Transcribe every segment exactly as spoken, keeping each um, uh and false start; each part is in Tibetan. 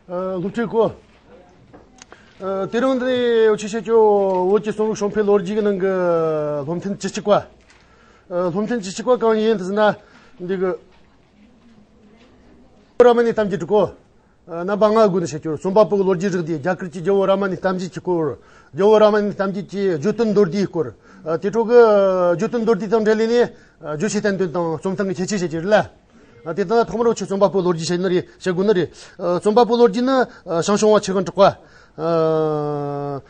ཨ། སློབ་ཕྲུག་གོ། ཨ། དེ་རིང་འདི་འུ་ཆོས་བཤད་རྒྱུ་བོད་ཀྱི་རྩོམ་རིག་བྱུང་འཕེལ་ལོ་རྒྱུས་ཀྱི་ནང་གི་སློབ་ཐུན་བཅུ་གཅིག་པ། ཨ། སློབ་ཐུན་བཅུ་གཅིག་པ་གང་ཡིན་ཟེར་ན། འདི་གི་ར་མ་ཎའི་གཏམ་རྒྱུད་དྲུག་གོ། ཨ། རྣམ་པ་ལྔ་སྒོ་ནས་བཤད་རྒྱུ། རྩོམ་པ་པོ་གི་ལོ་རྒྱུས་རིགས་དེ། རྒྱ་གར་གྱི་རྒྱལ་པོ་ར་མ་ཎའི་གཏམ་རྒྱུད་ཀྱི་སྐོར། རྒྱལ་པོ་ར་མ་ཎའི་གཏམ་རྒྱུད་ཀྱི་བརྗོད་དོན་མདོར་བསྡུས་སྐོར། ཨ། དེ་འཕྲོ་གི་བརྗོད་དོན་མདོར་བསྡུས་དང་འབྲེལ་ལས་ནས། ཨ། རྗོད་བྱེད་བསྟན་དོན་དང་རྩོམ་སྟངས་ཀྱི་ཁྱད་ཆོས་བཤད་རྒྱུ་རེད་ལ། ཨ། དེ་ལྟ་ན་ཐོག་མར་འུ་ཆོས་རྩོམ་པ་པོའི་ལོ་རྒྱུས་བཤད་ནི་རེད། བཤད་དགོས་ནི་རེད། ཨ། རྩོམ་པ་པོའི་ལོ་རྒྱུས་ནི། ཨ། ཞང་ཞུང་བ་ཆོས་དབང་གྲགས་པ། ཨ།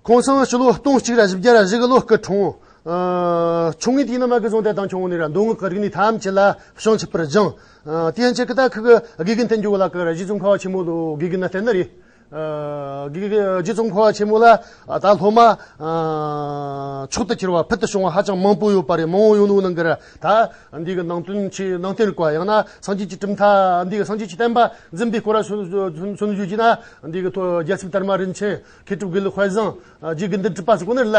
ཁོང་སང་སྤྱི་ལོ་སྟོང་གཅིག་ར་བཞི་བརྒྱ་ར་བཞི་གི་ལོ་སྐུ་འཁྲུངས། ཨ། ཆུང་ངུའི་དུས་ནས་མ་གི་བཟུང་སྟེ་དང་ཆུང་ངུ་ནས་ར་མདོ་སྔགས་ཀྱི་རིག་གནས་ཐམས་ཅད་ལ་ཞིབ་ཆེ་བར་སྦྱངས། ཨ། དེ་ཡན་ཆད་ཀྱི་ད་ཁི་གི་དགེ་རྒན་བསྟེན་རྒྱུ་ལ་ཀི་ར་རྗེ་ཙོང་ཁ་པ་ཆེན་མོ་ལོ་དགེ་རྒན་ན་བསྟེན་ནི་རེད། ཨ། དགེ་རྒན་རྗེ་ཙོང་ཁ་པ་ཆེན་མོ་ལ། ཨ། ད་སློབ་མ། ཨ། མཆོག་ཏུ་གྱུར་པ་ཕུལ་དུ་བྱུང་བ་ཧ་ཅང་མང་པོ་ཡོད་པ་རེད། མང་པོ་ཡོད་ནོ་ནང་གི་ར་ད་འདི་གི་ནང་དོན་ཆེ་ནང་བསྟན་རིག་པ། ཡང་ན་སངས་རྒྱས་ཀྱི་གྲུབ་མཐའ། འདི་གི་སངས་རྒྱས་ཀྱི་བསྟན་པ་འཛིན་པའི་སྐོར་ལ་མཚོན་མཚོན་བརྗོད་ཀྱི་ན། འདི་གི་ཐོག་རྒྱལ་ཚབ་དར་མ་རིན་ཆེན། མཁས་གྲུབ་དགེ་ལེགས་དཔལ་བཟང་། རྗེ་དགེ་འདུན་གྲུབ་པ་སོགས་ནི་ལ།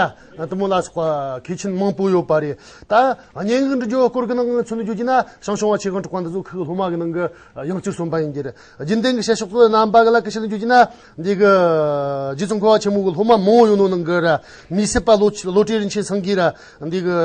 དུ་མོ་ལ་སོགས་པ་མཁས་ཆེན་མང་པོ་ཡོད་པ་རེད། ད་སྙན་ངག་འབྲི་རྒྱུ་སྐོར་གྱི་ནང་མཚོན་བརྗོད་ཀྱི་ན། ཞང་ཞུང་བ་ཆོས་དབང་གྲགས་པ་འདི་ཚོ་ཁོའི་སློབ་མ་གི་ནང་གི་ཡང་བསྐྱར་གསུངས་པ་ཡིན་གྱི་རེད། རྒྱུན་ལྡན་གྱི་བཤད་ཕྱོགས་སུ་རྣམ་པ་གི་ལ་ཀི་བཤད་ལ་འཇུག་རྒྱུ་ན། འདི་གི་རྗེ་ཙོང་ཁ་པ་ཆེན་མོ་གི་སློབ་མ་མང་བོ་ཡོད་ནོ་ནང་གི་ར། མི་སྲིད་པ་བློ་བློ་གྲོས་རིན་ཆེན་སེང་གེ་ར། འདི་གི་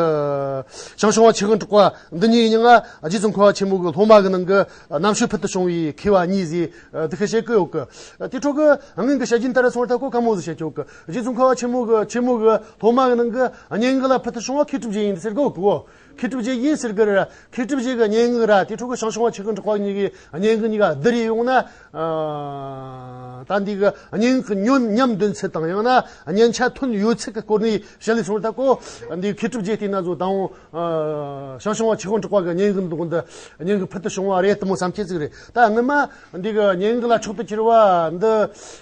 ཞང་ཞུང་བ་ཆོས་དབང་གྲགས་པ་འདི་གཉིས་ཡིན་ཡང་། རྗེ་ཙོང་ཁ་པ་ཆེན་མོ་གི་སློབ་མ་གི་ནང་གི་རྣམ་དཔྱོད་ཕུལ་དུ་བྱུང་བའི་མཁས་པ་གཉིས་ཟེར་དེ་ཁ་བཤད་གི་ཡོད་གི། དེ་འཕྲོ་གི་སྔོན་གི་བཤད་རྒྱུན་ལྟར་སོང་བ་ད་ཁོ་དཀའ་མོ་ཟིག་བཤད་ཆོག་གི། རྗེ་ཙོང་ཁ་པ་ཆེན་མོ་གི་ཆེན་མོ་གི་སློབ་མ་གི་ནང་གི་སྙན་ངག་ལ་ཕུལ་དུ་བྱུང་བ་མཁས་གྲུབ་རྗེ་ཡིན་ཟེར་གི་ཡོད་གི། མཁས་གྲུབ་རྗེ་ཡིན་ཟེར་གི་ར། མཁས་གྲུབ་རྗེ་གི་སྙན་ངག་ར། དེ་འཕྲོ་གི་ཞང་ཞུང་བ་ཆོས་དབང་གྲགས་པ་གཉིས་ཀྱི་སྙན་ངག་གཉིས་ཀ་བསྡུར་ཡོང་ན། ཨ། ད་འདི་གི་སྙན་ངག་ཉམས་ཉམས་འདོན་ཚུལ་དང་། ཡང་ན་སྙན་ཆ་ཐོན་ཡོད་ཚུལ་གྱི་སྐོར་ནས་བཤད་ལས་སོང་ད་ཁོ། འདི་མཁས་གྲུབ་རྗེ་བལྟས་ན་བཟོ་དང་། ཨ། ཞང་ཞུང་བ་ཆོས་དབང་གྲགས་པ་གི་སྙན་ངག་འདུག་འདི་སྙན་ངག་ཕུལ་དུ་བྱུང་བ་རེད་དུ་མོ་བསམ་ཁྱེད་ཅིག་རེད། ད་སྔོན་མ་འདི་གི་སྙན་ངག་ལ་མཆོག་ཏུ་གྱུར་བ་འདི་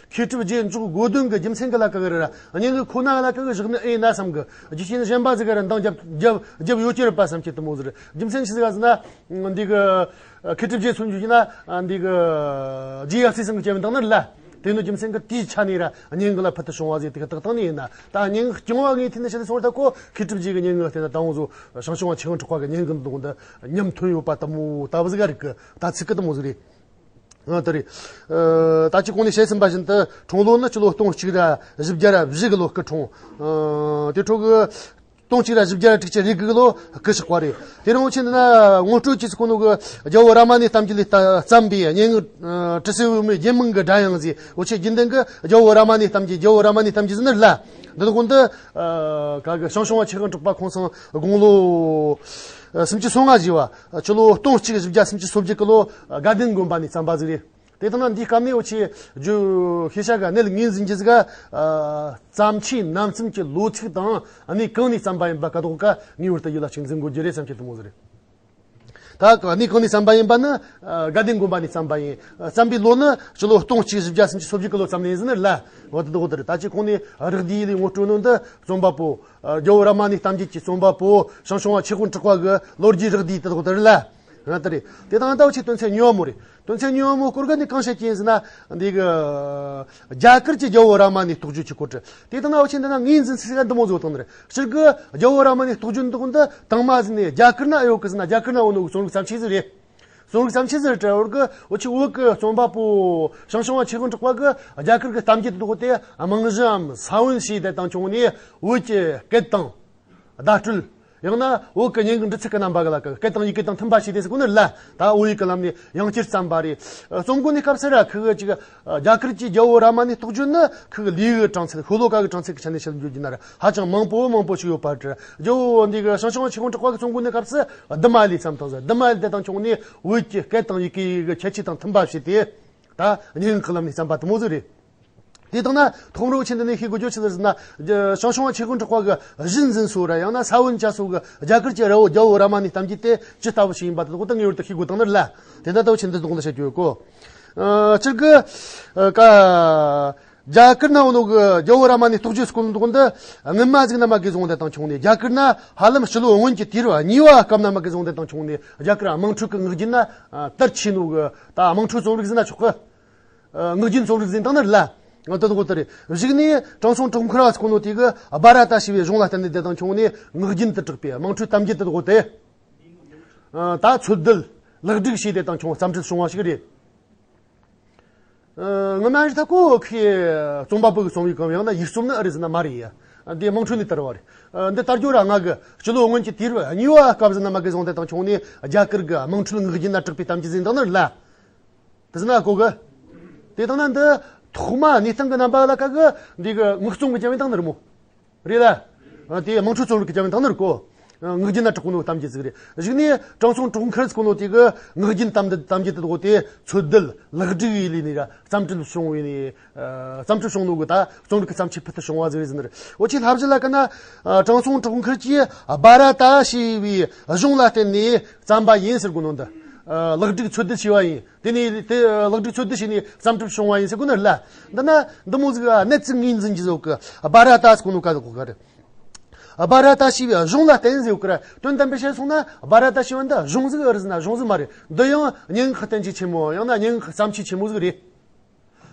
མཁས་གྲུབ་རྗེ་འཇོག་དགོས་དོན་གྱི་རྒྱུ་མཚན་གྱི་ལ་ཀ་གི་རེད་ར། སྙན་ངག་ཁོ་ན་ལ་ཀ་གི་བཞག་ནི་ཨེ་ན་བསམ་གི། རྒྱུ་རྐྱེན་གཞན་པ་ཟིག་གི་ར་འདང་རྒྱབ་རྒྱབ་རྒྱབ་ཡོད་ཀྱི་རེད་པ་བསམ་ཁྱེད་དུ་མོ་ཟིག་རེད། རྒྱུ་མཚན་ཆི་ཟིག་ག་ཟེར་ན། འདི་གི་མཁས་གྲུབ་རྗེ་སུན་འཇུག་ན། འདི་གི་རྗེ་ཡབ་སྲས་ཚང་གི་སྐྱེ་བ་འདང་ནི་ལ། དེ་ནི་རྒྱུ་མཚན་གི་དེའི་ཆ་ནས་ར་སྙན་ངག་ལ་ཕུལ་དུ་བྱུང་བ་ཟིག་དེ་གི་དག་སྟངས་ནས་ཡིན་ན། ད་སྙན་ངག་རྐྱང་བ་ངའི་ཐད་ནས་བཤད་ལས་སོང་བ་ད་ཁོ་མཁས་གྲུབ་རྗེ་གི་སྙན་ངག་དེ་ན་དང་བོ་བཟོ་ཞང་ཞུང་བ་ཆོས་དབང་གྲགས་པ་གི་སྙན་ངག་འདུག་འདི་ཉམས་ཐོན་ཡོད་པ་དུ་མོ་ལྟ་བུ་ཟིག་ག་རིག་གི། ད་ཚིག་གི་དུ་མོ་ཟིག་རེད། ཨ། དེ་རེད། ཨ། ད་ཅི་གོང་ནས་བཤད་ཟིན་པ་བཞིན་དུ་འཁྲུངས་ལོ་ནི་སྤྱི་ལོ་སྟོང་གཅིག་ར་བཞི་བརྒྱ་ར་བཞི་གི་ལོ་སྐུ་འཁྲུངས། ཨ། དེ་འཕྲོ་གི་སྟོང་གཅིག་ར་བཞི་བརྒྱ་ར་དྲུག་ཅུ་རེ་དགུ་གི་ལོ་སྐུ་གཤེགས་པ་རེད། དེ་རིང་འུ་ཆོས་འདི་ན་ངོ་སྤྲོད་ཀྱི་ཚིག་ཁོ་ནོ་གི་རྒྱལ་པོ་རཱ་མ་ཎའི་གཏམ་རྒྱུད་ལས་བརྩམས་པའི་སྙན་ངག་ཨ། དྲི་ཟའི་བུ་མོའི་རྒྱུད་མང་གི་སྒྲ་དབྱངས་ཟེར། འུ་ཆོས་རྒྱུན་ལྡན་གི་རྒྱལ་པོ་རཱ་མ་ཎའི་གཏམ་རྒྱུད། རྒྱལ་པོ་རཱ་མ་ཎའི་གཏམ་རྒྱུད་ཟེར་ནི་ལ། འདི་ནི་གོང་དུ། ཨ། ག་གི་ཞང་ཞུང་བ་ཆོས་དབང་གྲགས་པ་ཁོང་ཚང་དགུང་ལོ། ཨ། སུམ་ཅུ་སོ་ལྔ་བཞེས་པ། སྤྱི་ལོ་སྟོང་གཅིག་བཞི་བརྒྱ་སུམ་ཅུ་སོ་བརྒྱད་ཀྱི་ལོ་དགའ་ལྡན་དགོན་པ་ནས་བརྩམས་པ་ཟིག་རེད། དེ་ལྟ་ན་འདིའི་སྐབས་ནས་འུ་ཆོས་རྒྱུ་ཤེས་བྱ་གི་གནད་ངོས་འཛིན་རྒྱུ་ཟིག་ག་ཨ། བརྩམས་ཆོས་རྣམ་གསུམ་གྱི་ལོ་ཚིགས་དང་གནས་གང་ནས་བརྩམས་པ་ཡིན་པ་ག་དོག་ག་ངེས་པར་དུ་ཡིད་ལ་གཅིག་འཛིན་དགོས་རྒྱུ་རེད་བསམ་གྱི་དུ་མོ་ཟིག་རེད། ད་གནས་གང་ནས་བརྩམས་པ་ཡིན་པ་ནི། ཨ། དགའ་ལྡན་དགོན་པ་ནས་བརྩམས་པ་ཡིན། བརྩམས་པའི་ལོ་ནི་སྤྱི་ལོ་སྟོང་གཅིག་བཞི་བརྒྱ་སུམ་ཅུ་སོ་བརྒྱད་ཀྱི་ལོ་ཙམ་ནས་ཟིན་ནི་ལ། འོ་དེ་དག་དེ་རེད། ད་ཅི་གོང་ནས་རག་བསྡུས་ལས་ངོ་སྤྲོད་ནོ་འདི་རྩོམ་པ་པོ། ཨ། རྒྱལ་པོ་རཱ་མ་ཎའི་གཏམ་རྒྱུད་ཀྱི་རྩོམ་པ་པོ་ཞང་ཞུང་བ་ཆོས་དབང་གྲགས་པ་གི་ལོ་རྒྱུས་རག་བསྡུས་དེ་དག་དེ་རེད་ལ། ང་ལྟར་རེད། དེ་དང་ད་འུ་ཆོས་དོན་ཚན་གཉིས་པ་མོ་རེད། དོན་ཚན་གཉིས་པ་མོ་སྐོར་ག་ནས་གང་བཤད་ཀྱི་ཡིན་ཟེར་ན། འདི་གི་རྒྱ་གར་གྱི་རྒྱལ་པོ་རཱ་མ་ཎའི་རྟོགས་བརྗོད་ཀྱི་སྐོར་རེད། དེ་དང་ན་འུ་ཆོས་འདི་ན་ངོས་འཛིན་ཚིག་འདི་མོ་བཟོ་བཏང་ནི་རེད། སྤྱིར་གི་རྒྱལ་པོ་རཱ་མ་ཎའི་རྟོགས་བརྗོད་འདི་ཀུན་ཏུ་དང་མ་ཟིན་ནས་རྒྱ་གར་ན་ཨེ་ཡོད་གི་ཟེར་ན། རྒྱ་གར་ན་འོ་ནོ་གི་རྩོམ་རིག་བརྩམས་ཆོས་ཟིག་རེད། རྩོམ་རིག་བརྩམས་ཆོས་ཟིག་རེད། འོར་གི་འུ་ཆོས་བོད་གི་རྩོམ་པ་པོ་ཞང་ཞུང་བ་ཆོས་དབང་གྲགས་པ་གི་རྒྱ་གར་གི་གཏམ་རྒྱུད་འདི་ཀོ་དེ་རྨང་གཞིའམ་ས་བོན་བྱས་ཏེ་དང་ཆུང་ནས་བོད་ཀྱི་སྐད་དང་། བརྡ་སྤྲོད། ཡང་ན་བོད་ཀྱི་སྙན་ངག་འབྲི་ཚུལ་གྱི་རྣམ་པ་གི་ལ་ཀ་སྐད་དང་ཡི་གེ་དང་མཐུན་པ་བྱས་ཏེ་ཟེར་གོ་ནི་ལ། ད་བོད་ཡིག་གི་ལམ་ནས་ཡང་བསྐྱར་བརྩམས་པ་རེད། རྩོམ་འགོ་ནས་སྐབས་སུ་ར་ཁི་གི་ཅིག་རྒྱ་གར་གྱི་རྒྱལ་པོ་རཱ་མ་ཎའི་རྟོགས་བརྗོད་ནི་ཁི་གི་ལེའུ་གི་གྲངས་ཚད། ཤོ་ལོ་ཀ་གི་གྲངས་ཚད་ཀྱི་ཆ་ནས་བཤད་འཇོག་རྒྱུ་ན་ར་ཧ་ཅང་མང་པོ་མང་པོ་ཞིག་ཡོད་པ་རེད། རྒྱལ་པོ་འདི་གི་ཞང་ཞུང་བ་ཆོས་དབང་གྲགས་པ་གི་རྩོམ་འགོ་ནས་སྐབས་སུ་བདུན་མ་ལས་བརྩམས་དང་ཟེར། བདུན་མ་ལས་དེ་དང་ཆུང་ནས་བོད་ཀྱི་སྐད་དང་ཡི་གེ་གི་ཁྱད་ཆོས་དང་མཐུན་པ་བྱས་ཏེ། ད་སྙན་ངག་གི་ལམ་ནས་བརྩམས་པ་དེ་མོ་ཟིག་རེད། དེ་དང་ན་ཐོག་མར་འུ་ཆོས་འདི་ནས་ཤེས་དགོས་རྒྱུ་ཆི་ཟིག་ཟེར་ན། ཞང་ཞུང་བ་ཆོས་དབང་གྲགས་པ་གི་གཞི་འཛིན་སོ་ར། ཡང་ན་ས་བོན་བཅའ་སོ་གི་རྒྱ་གར་གྱི་ར་བོ་རྒྱལ་པོ་རཱ་མ་ཎའི་གཏམ་རྒྱུད་དེ་ཅི་ལྟ་བུ་ཞིག་ཡིན་པ་དེ་ཁོ་ད་ངེས་པར་དུ་ཤེས་དགོས་དང་ནི་ལ། དེ་ད་ལྟ་འུ་ཆོས་འདི་དགོངས་དག་བྱ་རྒྱུ་ཡོད་གོ། ཨ། སྤྱིར་གི། ཨ། ཀ་རྒྱ་གར་ན་འོ་ནོ་གི་རྒྱལ་པོ་རཱ་མ་ཎའི་རྟོགས་བརྗོད་སྐོར་འདུག་འདི་སྔོན་མ་ཟིག་ན་མ་གི་བཟུང་སྟེ་དང་ཆུང་ནས། རྒྱ་གར་ན་ཧ་ལམ་སྤྱི་ལོ་སྔོན་གྱི་དུས་རབས་གཉིས་པ་སྐབས་ན་མ་གི་བཟུང་སྟེ་དང་ཆུང་ནས་རྒྱ་གར་དམངས་ཁྲོད་ཀྱི་ངག་རྒྱུན་ན་ཨ་དར་ཆེ་ནོ་གི། ད་དམངས་ཁྲོད་རྩོམ་རིག་ཟེར་ན་ཆོག་གི། ཨ། ངག་རྒྱུན་རྩོམ་རིག་ཟེར་དང་ནི་ལ། ང་ད་དགོ་དེ་རེད། གཞུག་ནས་དྲང་སྲོང་གྲོག་མཁར་བ་ཟེར་གོ་ནོ་དེ་གི་སྦ་ར་ཏ་ཞེས་པའི་གཞུང་ལ་བརྟེན་ནས་དེ་དང་ཆུང་ནས་ངག་རྒྱུན་དུ་གྲགས་པའི་དམངས་ཁྲོད་གཏམ་རྒྱུད་དེ་དགོ་དེ། ཨ། ད་འཚོལ་བསྡུ་ལེགས་སྒྲིག་བྱས་ཏེ་དང་ཆུང་རྩོམ་སྒྲིག་བྱུང་བ་ཞིག་རེད། ངོ་མ་རེད་ད་གོ་ཁི་རྩོམ་པ་པོ་གི་རྩོམ་ཡིག་གམ་ཡང་ན་ཡིག་རྩོམ་ནི་ཨ་རེད་ཟེར་ན་མ་རེད་ཡ། འདི་དམངས་ཁྲོད་ནས་དར་བ་རེད། འདི་དར་རྒྱུ་ར་ང་གི་སྤྱི་ལོ་སྔོན་གྱི་དུས་རབས་གཉིས་པ་སྐབས་ཟེར་ན་མ་གི་བཟུང་སྟེ་དང་ཁྱོན་ནས་རྒྱ་གར་གི་དམངས་ཁྲོད་ངག་རྒྱུན་ན་གྲགས་པའི་གཏམ་རྒྱུད་ཟིན་དང་ནི་རེད་ལ། དེ་ཟེར་ན་གོ་གི། དེ་དང་ན་འདི་ཐོག་མ་གནས་སྟངས་གི་རྣམ་པ་ལ་ཁ་གི་འདི་གི་ངག་རྩོམ་གི་རྒྱབ་ཡིན་དང་ནི་རེད་མོ། རེད་ལ། དེ་དམངས་ཁྲོད་རྩོམ་རིག་གི་རྒྱབ་ཡིན་དང་ནི་རེད་གོ། ངག་རྒྱུན་ན་གྲགས་གོ་ནོ་གཏམ་རྒྱུད་ཟིག་རེད། གཞུག་ནས་དྲང་སྲོང་གྲོགས་མཁར་ཟེར་གོ་ནོ་དེ་གི་ངག་རྒྱུན་གཏམ་འདི་གཏམ་རྒྱུད་དེ་དགོ་དེ་འཚོལ་བསྡུ་ལེགས་སྒྲིག་ཡིས་ལས་ནས་ར་རྩོམ་སྒྲིག་བྱུང་བས་ནས། རྩོམ་སྒྲིག་བྱུང་ནོ་གི་ད་རྩོམ་རིག་གི་བརྩམས་ཆོས་ཕུལ་དུ་བྱུང་བ་ཟིག་རེད་ཟེར་ནི་རེད། འོ་ཆེ་ལྷ་བཞི་ལ་ཀ་ན་དྲང་སྲོང་གྲོགས་མཁར་གྱིས་སྦ་ར་ཏ་ཞེས་པའི་གཞུང་ལ་བརྟེན་ནས་བརྩམས་པ་ཡིན་ཟེར་གོ་ནོ་འདི། ལེགས་སྒྲིག་འཚོལ་བསྡུ་བྱས་པ་ཡིན། དེ་ནས་དེ་ལེགས་སྒྲིག་འཚོལ་བསྡུ་བྱས་ནས་རྩོམ་སྒྲིག་བྱུང་བ་ཡིན་ཟེར་གོ་ནི་རེད་ལ། འདི་ན་འདི་མོ་ཟིག་གནད་ཅིག་ངོས་འཛིན་གྱི་ཟོག་གི་སྦ་ར་ཏ་ཟེར་གོ་ནོ་ག་ཟེར་གོ་ག་རེད། སྦ་ར་ཏ་ཞེས་པའི་གཞུང་ལ་བརྟེན་ཟེར་གོ་ར། དོན་དམ་པའི་བཤད་སོང་ན་སྦ་ར་ཏ་ཞེས་པ་འདི་གཞུང་ཟིག་ཨེ་རེད་ཟེར་ན་གཞུང་ཟིག་མ་རེད། འདི་ཡང་སྙན་ངག་གི་བསྟན་བཅོས་ཆེན་མོ་ཡང་ན་སྙན་ངག་གི་བརྩམས་ཆོས་ཆེན་མོ་ཟིག་རེད།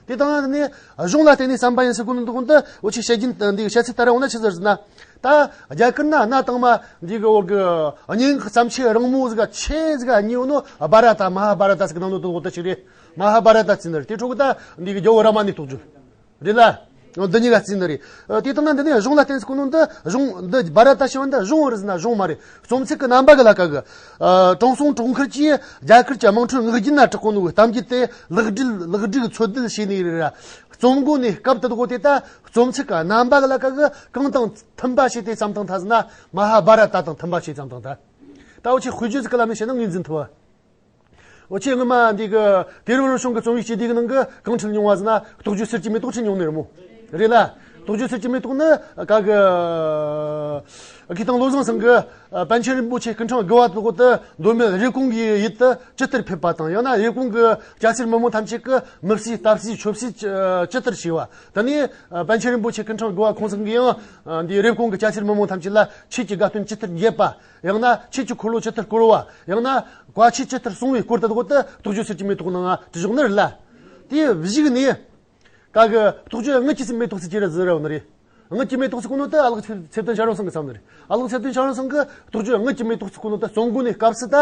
དེ་དང་ནི་གཞུང་ལ་བརྟེན་ནས་བརྩམས་པ་ཡིན་ཟེར་གོ་ནོ་འདི་དགོན་དུ་འུ་ཆོས་བཤད་རྒྱུན་འདི་བཤད་ཚུལ་ལྟར་འོང་ན་ཆི་ཟེར་ཟེར་ན། ད་རྒྱ་གར་ན་གནའ་དང་མ་འདི་གི་འོག་གི་སྙན་ངག་བརྩམས་ཆོས་རིང་མོ་ཟིག་ཆེ་ཟིག་གཉིས་ཡོད་ནོ་སྦ་ར་ཏ་མ་ཧཱ་སྦ་ར་ཏ་ཟིག་ནང་ནོ་འདི་དགོན་དུ་ཞིག་རེད། མ་ཧཱ་སྦ་ར་ཏ་ཟེར་ནི་རེད། དེ་ཕྲོ་གི་ད་འདི་གི་རྒྱལ་པོ་རཱ་མ་ནའི་རྟོགས་བརྗོད་རེད་ལ། འདི་གཉིས་ཀ་བརྩིས་ནི་རེད། དེ་ལྟར་ན་འདི་ནི་གཞུང་ལ་བརྟེན་ཟེར་གོ་ནོ་འདི་གཞུང་འདི་སྦ་ར་ཏ་ཞེས་པ་འདི་གཞུང་རེད་ཟེར་ན་གཞུང་མ་རེད། རྩོམ་ཚིག་གི་རྣམ་པ་གི་ལ་ཀ་གི། དྲང་སྲོང་གྲོགས་མཁར་གྱིས་རྒྱ་གར་གྱི་དམངས་ཁྲོད་ངག་རྒྱུན་ན་གྲགས་གོ་ནོ་གི་གཏམ་རྒྱུད་དེ་ལེགས་སྒྲིག་ལེགས་སྒྲིག་འཚོལ་བསྡུ་བྱས་ནས་རེད་ར། རྩོམ་མགོ་ནས་སྐབས་དེ་དགོ་དེ་ད་རྩོམ་ཚིག་གི་རྣམ་པ་གི་ལ་ཀ་གི་གང་དང་མཐུན་པ་བྱས་ཏེ་བརྩམས་བཏང་ཐ་ཟེར་ན་མ་ཧཱ་སྦ་ར་ཏ་དང་མཐུན་པ་བྱས་བརྩམས་བཏང་ཐ། ད་འུ་ཆོས་དཔེ་བརྗོད་ཟིག་གི་ལམ་ནས་བཤད་ན་ངོས་འཛིན་ཐུབ་བ། འོ་ཆེ་སྔོན་མ་འདི་གི་དུས་རབས་རིང་བྱུང་གི་རྩོམ་ཡིག་སྤྱི་སྡེ་གི་ནང་གི་གང་ཁྲིད་མྱོང་བ་ཟེར་ན་རྟོགས་བརྗོད་གསེར་གྱི་མེ་ཏོག་ཁྲིད་མྱོང་ནི་རེད་མོ། རེད་ལ། རྟོགས་བརྗོད་གསེར་གྱི་མེ་ཏོག་ནི་ག་གི་མཁས་དབང་བློ་བཟང་སེང་གི་པཎ་ཆེན་རིན་པོ་ཆེ་སྐུ་འཕྲེང་དགུ་བ་དེ་གོ་དུ་མདོ་སྨད་རེབ་གོང་གི་ཡུལ་དུ་ཇི་ལྟར་ཕེབས་པ་དང་ཡང་ན་རེབ་གོང་གི་སྐྱ་སེར་མི་མང་ཐམས་ཅད་ཀྱིས་མི་གསོད་རྟ་བསད་ཆོས་བསད་ཇི་ལྟར་བྱས་པ། དེ་ནས་པཎ་ཆེན་རིན་པོ་ཆེ་སྐུ་འཕྲེང་དགུ་བ་ཁོང་ཚང་གིས་ཡང་འདི་རེབ་གོང་གི་སྐྱ་སེར་མི་མང་ཐམས་ཅད་ལ་ཆོས་ཀྱི་དགའ་སྟོན་ཇི་ལྟར་རྒྱས་པ། ཡང་ན་ཆོས་ཀྱི་འཁོར་ལོ་ཇི་ལྟར་བསྐོར་བ། ཡང་ན་བཀའ་ཆོས་ཇི་ལྟར་གསུངས་པའི་སྐོར་དེ་དག་ཏུ་རྟོགས་བརྗོད་གསེར་གྱི་མེ་ཏོག་ནང་ང་བྲིས་བཞག་ནི་རེད་ལ། དེའི་གཞུག་ནས་ག་གི་རྟོགས་བརྗོད་དངུལ་གྱི་མེ་ཏོག་ཟེར་གྱི་རེད་ཟེར་ར་བ་ནི་རེད། དངུལ་གྱི་མེ་ཏོག་ཟེར་གོ་ནོ་དེ་ཨ་ལགས་ཚེ་དཔལ་ཞབས་དྲུང་སེང་གི་མཚན་ནི་རེད། ཨ་ལགས་ཚེ་དཔལ་ཞབས་དྲུང་སེང་གི་རྟོགས་བརྗོད་དངུལ་གྱི་མེ་ཏོག་ཟེར་གོ་ནོ་དེ་རྩོམ་མགོ་ནས་སྐབས་སུ་ད།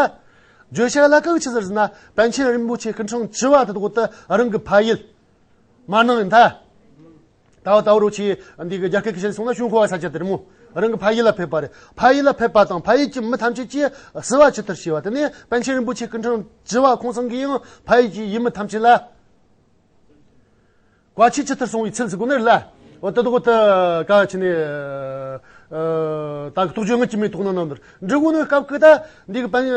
བརྗོད་བྱ་ལ་ག་གི་ཆི་ཟེར་ཟེར་ན་པཎ་ཆེན་རིན་པོ་ཆེ་སྐུ་འཕྲེང་བཅུ་བ་དེ་དག་ཏུ་རང་གི་ཕ་ཡུལ། མ་ནང་ཡིན་ད། ད་བ་ད་བ་རོ་ཆེ་འདི་གི་རྒྱ་སྐད་ཀྱི་བཤད་སོང་ན་ཤུན་ཁོ་བ་ས་ཆ་དེར་མོ། རང་གི་ཕ་ཡུལ་ལ་ཕེབས་པ་རེད། ཕ་ཡུལ་ལ་ཕེབས་པ་དང་ཕ་ཡུལ་གྱི་མི་ཐམས་ཅད་ཀྱིས་བསུ་བ་ཇི་ལྟར་བྱས་པ་དེ་ནས་པཎ་ཆེན་རིན་པོ་ཆེ་སྐུ་འཕྲེང་བཅུ་བ་ཁོང་ཚང་གིས་ཡང་ཕ་ཡུལ་གྱི་ཡུལ་མི་ཐམས་ཅད་ལ་བཀའ་ཆོས་ཇི་ལྟར་གསུངས་པའི་ཚུལ་ཟེར་གོ་ནི་རེད་ལ། འོ་དེ་དག་ཏུ་ག་ཆི་ནས་ད་གི་རྟོགས་བརྗོད་དངུལ་གྱི་མེ་ཏོག་ནང་ནང་འདིར་འབྲི་གོ་ནི་སྐབས་ཀྱི་ད་འདི་གི་པཎ།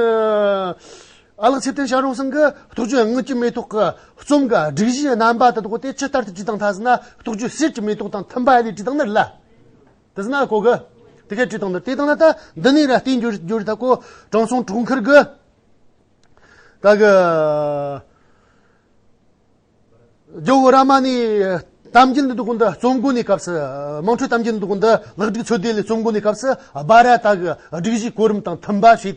ཨ་ལགས་ཚེ་བརྟན་ཞབས་དྲུང་སེང་གི་རྟོགས་བརྗོད་དངུལ་གྱི་མེ་ཏོག་གི་རྩོམ་གི་སྒྲིག་གཞིའི་རྣམ་པ་དེ་དག་དེ་ཇི་ལྟར་དུ་བྲིས་བཏང་ཐ་ཟེར་ན་རྟོགས་བརྗོད་གསེར་གྱི་མེ་ཏོག་དང་མཐུན་པ་ལས་བྲིས་བཏང་ནི་རེད་ལ། དེ་ཟེར་ན་གོ་གི། དེ་གས་བྲིས་བཏང་ནི་དེ་བཏང་ན་ད་འདི་ནས་ར་བལྟས་འགྱུར་འགྱུར་ད་གོ་དྲང་སྲོང་གྲོགས་མཁར་གི་ད་གི་རྒྱལ་པོ་རཱ་མ་ནའི་གཏམ་རྒྱུད་འདི་དག་འདི་རྩོམ་མགོ་ནས་སྐབས་སུ་དམངས་ཁྲོད་གཏམ་རྒྱུད་འདི་དག་འདི་ལེགས་སྒྲིག་འཚོལ་བསྡུ་ལས་རྩོམ་མགོ་ནས་སྐབས་སུ་སྦ་ར་ཏ་གི་སྒྲིག་གཞིའི་གོ་རིམ་དང་མཐུན་པ་བྱས་ཏེ།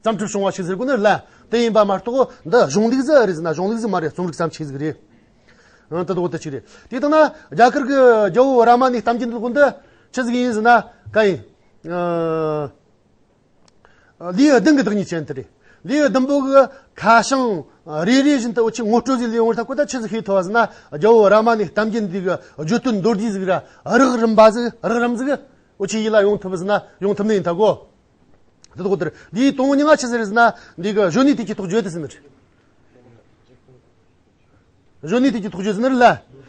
བརྩམས་སྒྲིག་བྱུང་བ་ཞིག་ཟེར་དགོས་ནི་ལ། དེ་ཡིན་པ་མ་གཏོགས་འདི་གཞུང་ལུགས་ཟིག་རེད་ཟེར་ན་གཞུང་ལུགས་ཟིག་མ་རེད། རྩོམ་རིག་བརྩམས་ཆོས་ཟིག་རེད། ཨང་། དེ་དག་དེ་གཅིག་རེད། དེ་ལྟ་ན་རྒྱ་གར་གི་རྒྱལ་པོ་རཱ་མ་ནའི་གཏམ་རྒྱུད་འདི་དག་འདི་ཆི་ཟིག་ཡིན་ཟེར་ན་ག་ཡིན། ཨ། ལེའུ་བདུན་གྱི་བདག་ཉིད་ཅན་དེ་རེད། ལེའུ་བདུན་པོ་གི་ཁ་བྱང་རེ་རེ་བཞིན་དུ་འུ་ཆོས་ངོ་སྤྲོད་ཟིག་ལས་ཡོང་བར་ཐག་གོ་ད་ཆི་ཟིག་ཤེས་ཐུབ་པ་ཟེར་ན་རྒྱལ་པོ་རཱ་མ་ནའི་གཏམ་རྒྱུད་འདི་གི་བརྗོད་དོན་མདོར་བསྡུས་ཟིག་ར་རགས་རིམ་པ་ཟིག་རགས་རིམ་ཟིག་འུ་ཆོས་ཡིད་ལ་ཡོང་ཐུབ་ཟེར་ན་ཡོང་ཐུབ་ནི་ཡིན་ཐ་གོ། དེ་དག་དེར་འདིའི་དོན་སྙིང་ང་ཆི་ཟིག་རེད་ཟེར་ན་འདི་གི་གཞོན་ནུའི་དུས་ཀྱི་རྟོགས་བརྗོད་དེ་ཟེར་ནི་རེད། གཞོན་ནུའི་དུས་ཀྱི་རྟོགས་བརྗོད་ཟེར་ནི་རེད་ལ།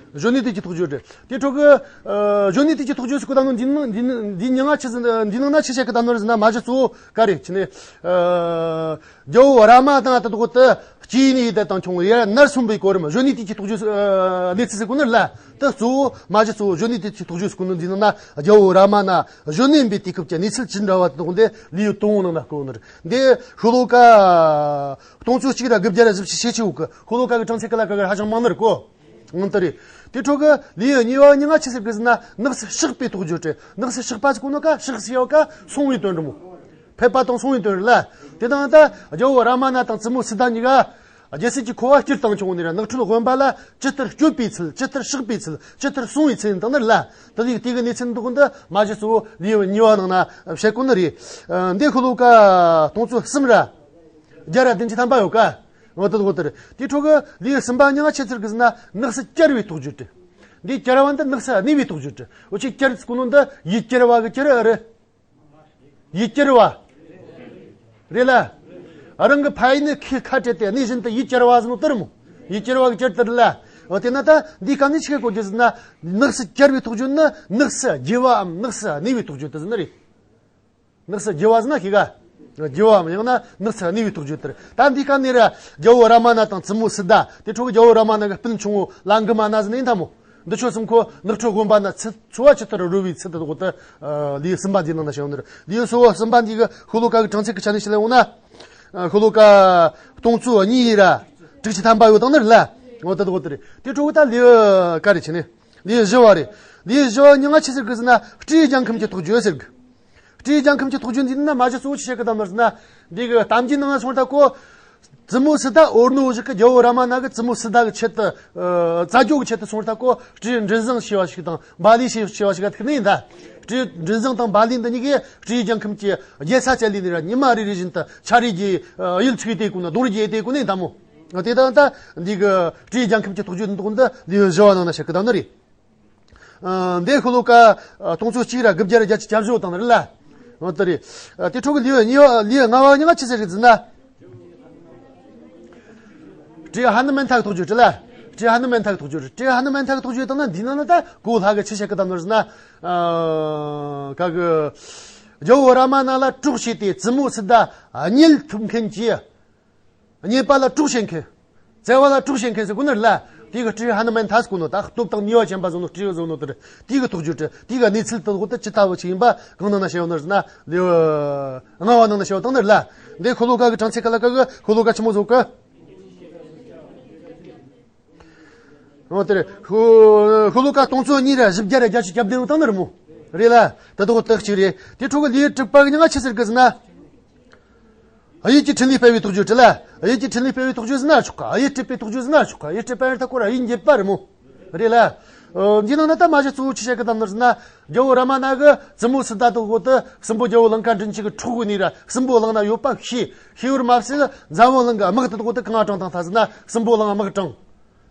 གཞོན་ནུའི་དུས་ཀྱི་རྟོགས་བརྗོད་རེད། དེ་ཕྲོ་གི། ཨ། གཞོན་ནུའི་དུས་ཀྱི་རྟོགས་བརྗོད་ཟེར་གོ་ད་ནོ་འདི་ནང་འདི་ནང་འདི་མྱིང་ང་ཆི་ཟེར་འདི་ནང་ན་ཆི་བཤད་གི་ད་ནོ་རེད་ཟེར་ན་མ་གཞི་གཙོ་བོ་ག་རེ་ཆི་ནས། ཨ། རྒྱལ་པོ་རཱ་མ་དང་ད་དག་ཏུ་སྐྱེས་ནས་ཡི་དྭགས་དང་ཁྱོང་ཡར་ནར་སོན་པའི་གོ་རིམ་གཞོན་ནུའི་དུས་ཀྱི་རྟོགས་བརྗོད་ཨ། གནས་ཚུལ་ཟེར་གོ་ནི་རེད་ལ། དེ་གཙོ་བོ་མ་གཞི་གཙོ་བོ་གཞོན་ནུའི་དུས་ཀྱི་རྟོགས་བརྗོད་ཟེར་གོ་ནོ་འདི་ནང་ན་རྒྱལ་པོ་རཱ་མ་ན་གཞོན་ནུ་ཡིན་པའི་དུས་སྐབས་ཀྱི་གནས་ཚུལ་ཇི་འདྲ་བ་དེ་དག་འདི་ལེའུ་དང་པོའི་ནང་ན་བཀོད་ནི་རེད། འདི་ཤོ་ལོ་ཀ་སྟོང་ཚོ་གཅིག་ར་དགུ་བརྒྱ་ར་བཞི་བཅུ་ཞེ་གཅིག་ཡོད་གི། ཤོ་ལོ་ཀ་གི་གྲངས་ཚད་གི་ལ་ཀ་གི་ཧ་ཅང་མང་ནི་རེད་གོ། ཨང་། དེ་རེད། དེ་ཕྲོ་གི་ལེའུ་གཉིས་པ་གཉིས་ང་ཆི་ཟེར་གི་ཟེར་ན་ནགས་སུ་གཤེགས་པའི་རྟོགས་བརྗོད་རེད། ནགས་སུ་གཤེགས་པ་ཟེར་གོ་ནོ་ཀ་གཤེགས་ཟེར་ཡོད་ཀ་སོང་བའི་དོན་རེད་མོ། ཕེབས་པ་དང་སོང་བའི་དོན་རེད་ལ། དེ་དང་ད་རྒྱལ་པོ་རཱ་མ་ན་དང་བཙུན་མོ་སི་ཏཱ་གཉིས་ཀ་རྒྱལ་སྲིད་ཀྱི་ཁུ་བ་བསྐྱུར་བཏང་བྱུང་ནི་ར་ནགས་ཁྲོད་དབེན་པ་ལ་ཇི་ལྟར་བསྐྱོད་པའི་ཚུལ་ཇི་ལྟར་གཤེགས་པའི་ཚུལ་ཇི་ལྟར་སོང་བའི་ཚུལ་དང་ནི་རེད་ལ། དེ་ནི་དེ་གི་གནས་ཚུལ་འདི་དག་འདི་མ་གཞི་གཙོ་བོ་ལེའུ་གཉིས་པ་ནང་ན་བཤད་གོ་ནི་རེད། ཨ། འདི་ཤོ་ལོ་ཀ་སྟོང་ཚོ་གསུམ་ར་བརྒྱ་ར་བདུན་ཅུ་ཐམ་པ་ཡོད་ཀ། འོ་དེ་འོ་དེ་རེད། དེའི་ཁྲོད་གི་ལེའུ་གསུམ་པ་ཉི་ཤུ་ཆི་ཟེར་གི་ཟེར་ན་ནགས་སུ་གྱར་བའི་རྟོགས་བརྗོད་དེ། འདིའི་གྱར་བ་འདི་ནགས་སུ་གནས་པའི་རྟོགས་བརྗོད་དེ། འོ་ཆི་གྱར་ཟེར་གོ་ནོ་འདི་ཡུལ་གྱར་བ་གི་གྱར་ཨ་རེད། ཡུལ་གྱར་བ། རེད་ལ། རང་གི་ཕ་ཡུལ་ནས་ཁ་ཁ་བྲལ་ཏེ་གནས་གཞན་དུ་ཡུལ་གྱར་བ་ཟེར་ནོ་དེ་རེད་མོ། ཡུལ་གྱར་བ་གི་གྱར་དེ་རེད་ལ། འོ་དེ་ན་ད་འདིའི་སྐབས་ནས་ཆི་གི་གོ་རྒྱུ་ཟེར་ན། ནགས་སུ་གྱར་བའི་རྟོགས་བརྗོད་ནི་ནགས་སུ་རྒྱུ་བའམ་ནགས་སུ་གནས་པའི་རྟོགས་བརྗོད་དེ་ཟེར་ནི་རེད། ནགས་སུ་རྒྱུ་བ་ཟེར་ན་ཤེས་ག་རྒྱུ་བའམ་ཡང་ན་ནགས་སུ་གནས་པའི་རྟོགས་བརྗོད་དེ་རེད། ད་འདིའི་སྐབས་ནས་ར་རྒྱལ་བོ་རཱ་མ་ན་དང་བཙུན་མོ་སི་ཏཱ། དེ་ཁྲོད་ཀྱི་རྒྱལ་བོ་རཱ་མ་ན་གི་སྤུན་ཆུང་བོ་ལ་གུ་མ་ན་ཟེར་ནི་ཡིན་ད་མོ། འདི་ཆོ་གསུམ་ཁོ་ནགས་ཁྲོད་དབེན་པ་ན་ཚུར་འཚོ་བ་ཇི་ལྟར་རོལ་བའི་ཚུལ་དེ་འོག་ཏུ་ལེའུ་གསུམ་པ་འདིའི་ནང་ན་བཤད་ཡོད་ནི་རེད། ལེའུ་གསུམ་པ་འདི་གི་ཤོ་ལོ་ཀ་གི་གྲངས་ཚད་ཀྱི་ཆ་ནས་བཤད་ལ་ཡོང་ན། ཤོ་ལོ་ཀ་སྟོང་ཚོ་གཉིས་ཡི་ར་དྲུག་ཅུ་ཐམ་པ་ཡོད་དང་ནི་རེད་ལ། འོ་དེ་འོག་ཏུ་རེད། དེ་ཁྲོད་ཀྱི་ད་ལེའུ་ག་རེ་བྱས་ནས། ལེའུ་བཞི་བ་རེད། ལེའུ་བཞི་བ་ཉི་ཤུ་ཆི་ཟེར་གི་ཟེར་ན་སྤྲེའུ་རྒྱལ་ཁམས་ཀྱི་རྟོགས་བརྗོད་ཟེར་གི། སྤྲེའུ་རྒྱལ་ཁམས་ཀྱི་རྟོགས་བརྗོད་འདི་ན་མ་གཞི་གཙོ་བོ་ཆི་བཤད་གི་དང་ནི་ཟེར་ན། འདི་གི་གཏམ་རྒྱུད་ནང་སོང་ད་ཁོ། བཙུན་མོ་སི་ཏཱ་འོར་ནོ་བཞི་གི་རྒྱལ་བོ་རཱ་མ་ན་གི་བཙུན་མོ་སི་ཏཱ་གི་ཆེད་དུ། རྩ་རྒྱུ་གི་ཆེད་དུ་སོང་ད་ཁོ་སྤྲེའུ་མགྲིན་བཟང་ཞེས་པ་ཞིག་དང་བཱ་ལི་ཞེས་པ་ཞིག་ག་ཐུག་ནི་ཡིན་ད། སྤྲེའུ་མགྲིན་བཟང་དང་བཱ་ལི་འདི་གཉིས་ཀས་སྤྲེའུ་རྒྱལ་ཁམས་ཀྱི་རྒྱལ་ས་བཅད་ལས་ནི་ར་ཉི་མ་རེ་རེ་བཞིན་དུ་ཆ་རེ་གི་ཡུལ་ཚིག་དེ་ཀུན་ན་གདོང་རེ་གི་དེ་ཀུན་ནི་ཡིན་ད་མོ། དེ་དང་ད་འདི་གི་སྤྲེའུ་རྒྱལ་ཁམས་ཀྱི་རྟོགས་བརྗོད་འདི་ཀུན་ད་ལེའུ་བཞི་བ་ནང་ན་བཤད་གི་དང་ནི་རེད། འདི་ཤོ་ལོ་ཀ་སྟོང་ཚོ་གཅིག་ར་དགུ་བརྒྱ་ར་བརྒྱད་ཅུ་གྱ་བཞི་དང་རེད་ལ། འོ་དེ་རེད། དེ་ཁྲོད་ཀྱི་ལེའུ་གཉིས་པ་ལེའུ་ལྔ་པ་ཉི་ཤུ་ཆི་ཟེར་གི་ཟེར་ན། སྤྲེའུ་ཧ་ནུ་མན་ཐ་གི་རྟོགས་བརྗོད་རེད་ལ། སྤྲེའུ་ཧ་ནུ་མན་ཐ་གི་རྟོགས་བརྗོད་རེད། སྤྲེའུ་ཧ་ནུ་མན་ཐ་གི་རྟོགས་བརྗོད་དང་ན་འདི་ནང་ན་ད་གོ་ལྷ་གི་ཆི་བཤད་གི་དང་ནོ་ཟེར་ན། ག་གི། རྒྱལ་བོ་རཱ་མ་ན་ལ་གྲོགས་བྱས་ཏེ་བཙུན་མོ་སི་ཏཱ་རྙེད་ཐུབ་མཁན་གྱི། རྙེད་པ་ལ་གྲོགས་བྱེད་མཁན། བཙལ་བ་ལ་གྲོགས་བྱེད་མཁན་ཟེར་གོ་ནི་རེད་ལ། དེ་གི་སྤྲེའུ་ཧ་ནུ་མན་ཐ་ཟེར་གོ་ནོ་ད་སྟོབས་དང་ནུས་པ་ཅན་པ་བཟོ་ནོ་སྤྲེའུ་བཟོ་ནོ་དེ་རེད། དེ་གི་རྟོགས་བརྗོད་དེ་དེ་གི་གནས་ཚུལ་དེ་འོག་ཏུ་ཇི་ལྟ་བུ་ཞིག་ཡིན་པ་གང་ནང་ན་བཤད་ཡོད་ནི་རེད་ན་ལེའུ་ལྔ་བ་ནང་ན་བཤད་ཡོད་དང་ནི་རེད་ལ། འདི་ཤོ་ལོ་ཀ་གི་གྲངས་ཚད་ག་ལ་ག་གི་ཤོ་ལོ་ཀ་ཆི་མོ་བཟོ་གི། འོ་དེ་རེད། ཤོ་ཤོ་ལོ་ཀ་སྟོང་ཚོ་གཉིས་ར་བཞི་བརྒྱ་ར་བརྒྱད་ཅུ་གྱ་བདུན་ཡོད་དང་ནི་རེད་མོ། རེད་ལ། དེ་དག་དག་ཅིག་རེད། དེ་ཁྲོད་གི་ལེའུ་དྲུག་པ་གི་ཉི་ཤུ་ཆི་ཟེར་གི་ཟེར་ན། གཡུལ་གྱི་འཕྲིན་ལས་སྤེལ་བའི་རྟོགས་བརྗོད་རེད་ལ། གཡུལ་གྱི་འཕྲིན་ལས་སྤེལ་བའི་རྟོགས་བརྗོད་ཟེར་ན་ཆོག་ག་གཡུལ་སྤྲུལ་པའི་རྟོགས་བརྗོད་ཟེར་ན་ཆོག་ག་གཡུལ་སྤྲུལ་པ་རེད་ད་ཁོ་ར་གཡུལ་འགྱེད་པ་རེད་མོ། རེད་ལ། འདི་ནང་ན་ད་མ་གཞི་གཙོ་བོ་ཆི་བཤད་གི་དང་ནི་ཟེར་ན། རྒྱལ་བོ་རཱ་མ་ན་གི་བཙུན་མོ་སི་ཏཱ་དེ་འོག་ཏུ་སྲིན་པོ་རྒྱལ་བོ་ལང་ཀ་མགྲིན་བཅུ་གི་འཕྲོག་གི་ནི་ར་སྲིན་པོ་གླིང་ན་ཡོད་པ་ཤེས་ཤེས་པར་མ་ཟད་འཛམ་བུ་གླིང་གི་དམག་དེ་འོག་ཏུ་གང་དྲངས་དང་ཐ་ཟེར་ན་སྲིན་པོ་གླིང་དམག་དྲངས།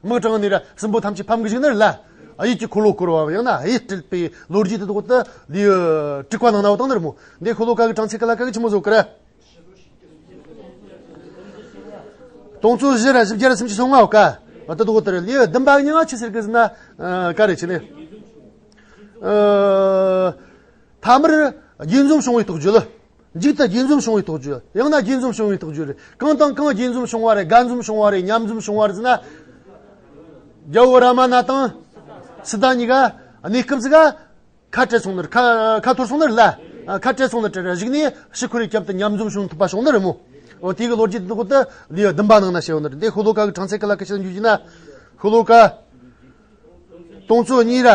དམག་དྲངས་ནི་ར་སྲིན་པོ་ཐམས་ཅད་ཕམ་གི་བཅུག་ནི་རེད་ལ། གཡུལ་གྱི་འཁོར་ལོ་བསྐོར་བའམ་ཡང་ན་གཡུལ་སྤྲུལ་པའི་ལོ་རྒྱུས་དེ་འོག་ཏུ་ལེའུ་དྲུག་པ་ནང་ན་ཡོད་དང་ནི་རེད་མོ། འདི་ཤོ་ལོ་ཀ་གི་གྲངས་ཚད་ག་ལ་ག་གི་ཆི་མོ་བཟོ་གི་རེད། སྟོང་ཚོ་བཞི་ར་བཞི་བརྒྱ་ར་སུམ་ཅུ་སོ་ལྔ་བ་ཀ། ད་དུ་གོ་ལྟར་ལེའུ་བདུན་པ་ཉི་ཤུ་ཆི་ཟེར་གི་ཟེར་ན། ཨ་ག་རེ་བྱས་ནས། ཨ་ཐ་མར་དགྱེས་འཛུམ་བྱུང་བའི་རྟོགས་བརྗོད། མཇུག་ཏུ་དགྱེས་འཛུམ་བྱུང་བའི་རྟོགས་བརྗོད། ཡང་ན་དགྱེས་འཛུམ་བྱུང་བའི་རྟོགས་བརྗོད་རེད། གང་དང་གང་དགྱེས་འཛུམ་བྱུང་བ་རེད། དགའ་འཛུམ་བྱུང་བ་རེད། མཉམ་འཛུམ་བྱུང་བ་རེད་ཟེར་ན། རྒྱལ་བོ་རཱ་མ་ན་དང་། སི་ཏཱ་གཉིས་ཀ་གནས་སྐབས་ཟིག་ག་ཁ་བྲལ་སོང་ནི་རེད། ཁ་ཁ་འཐོར་སོང་ནི་རེད་ལ། ཁ་བྲལ་སོང་ནི་རེད། གཞུག་ནས་ཕྱིར་འཁོར་རེ་བསྐྱབས་ཏེ་མཉམ་འཛོམས་བྱུང་ཐུབ་པ་བྱུང་ནི་རེད་མོ། འོ་དེ་གི་ལོ་རྒྱུས་འདི་འོག་ཏུ་ལེའུ་བདུན་པ་ནང་ན་བཤད་ཡོད་ནི་རེད། འདི་ཤོ་ལོ་ཀ་གི་གྲངས་ཚད་ག་ལ་ག་ཤེས་འཇུག་རྒྱུ་ན། ཤོ་ལོ་ཀ་སྟོང་ཚོ་གཉིས་ར་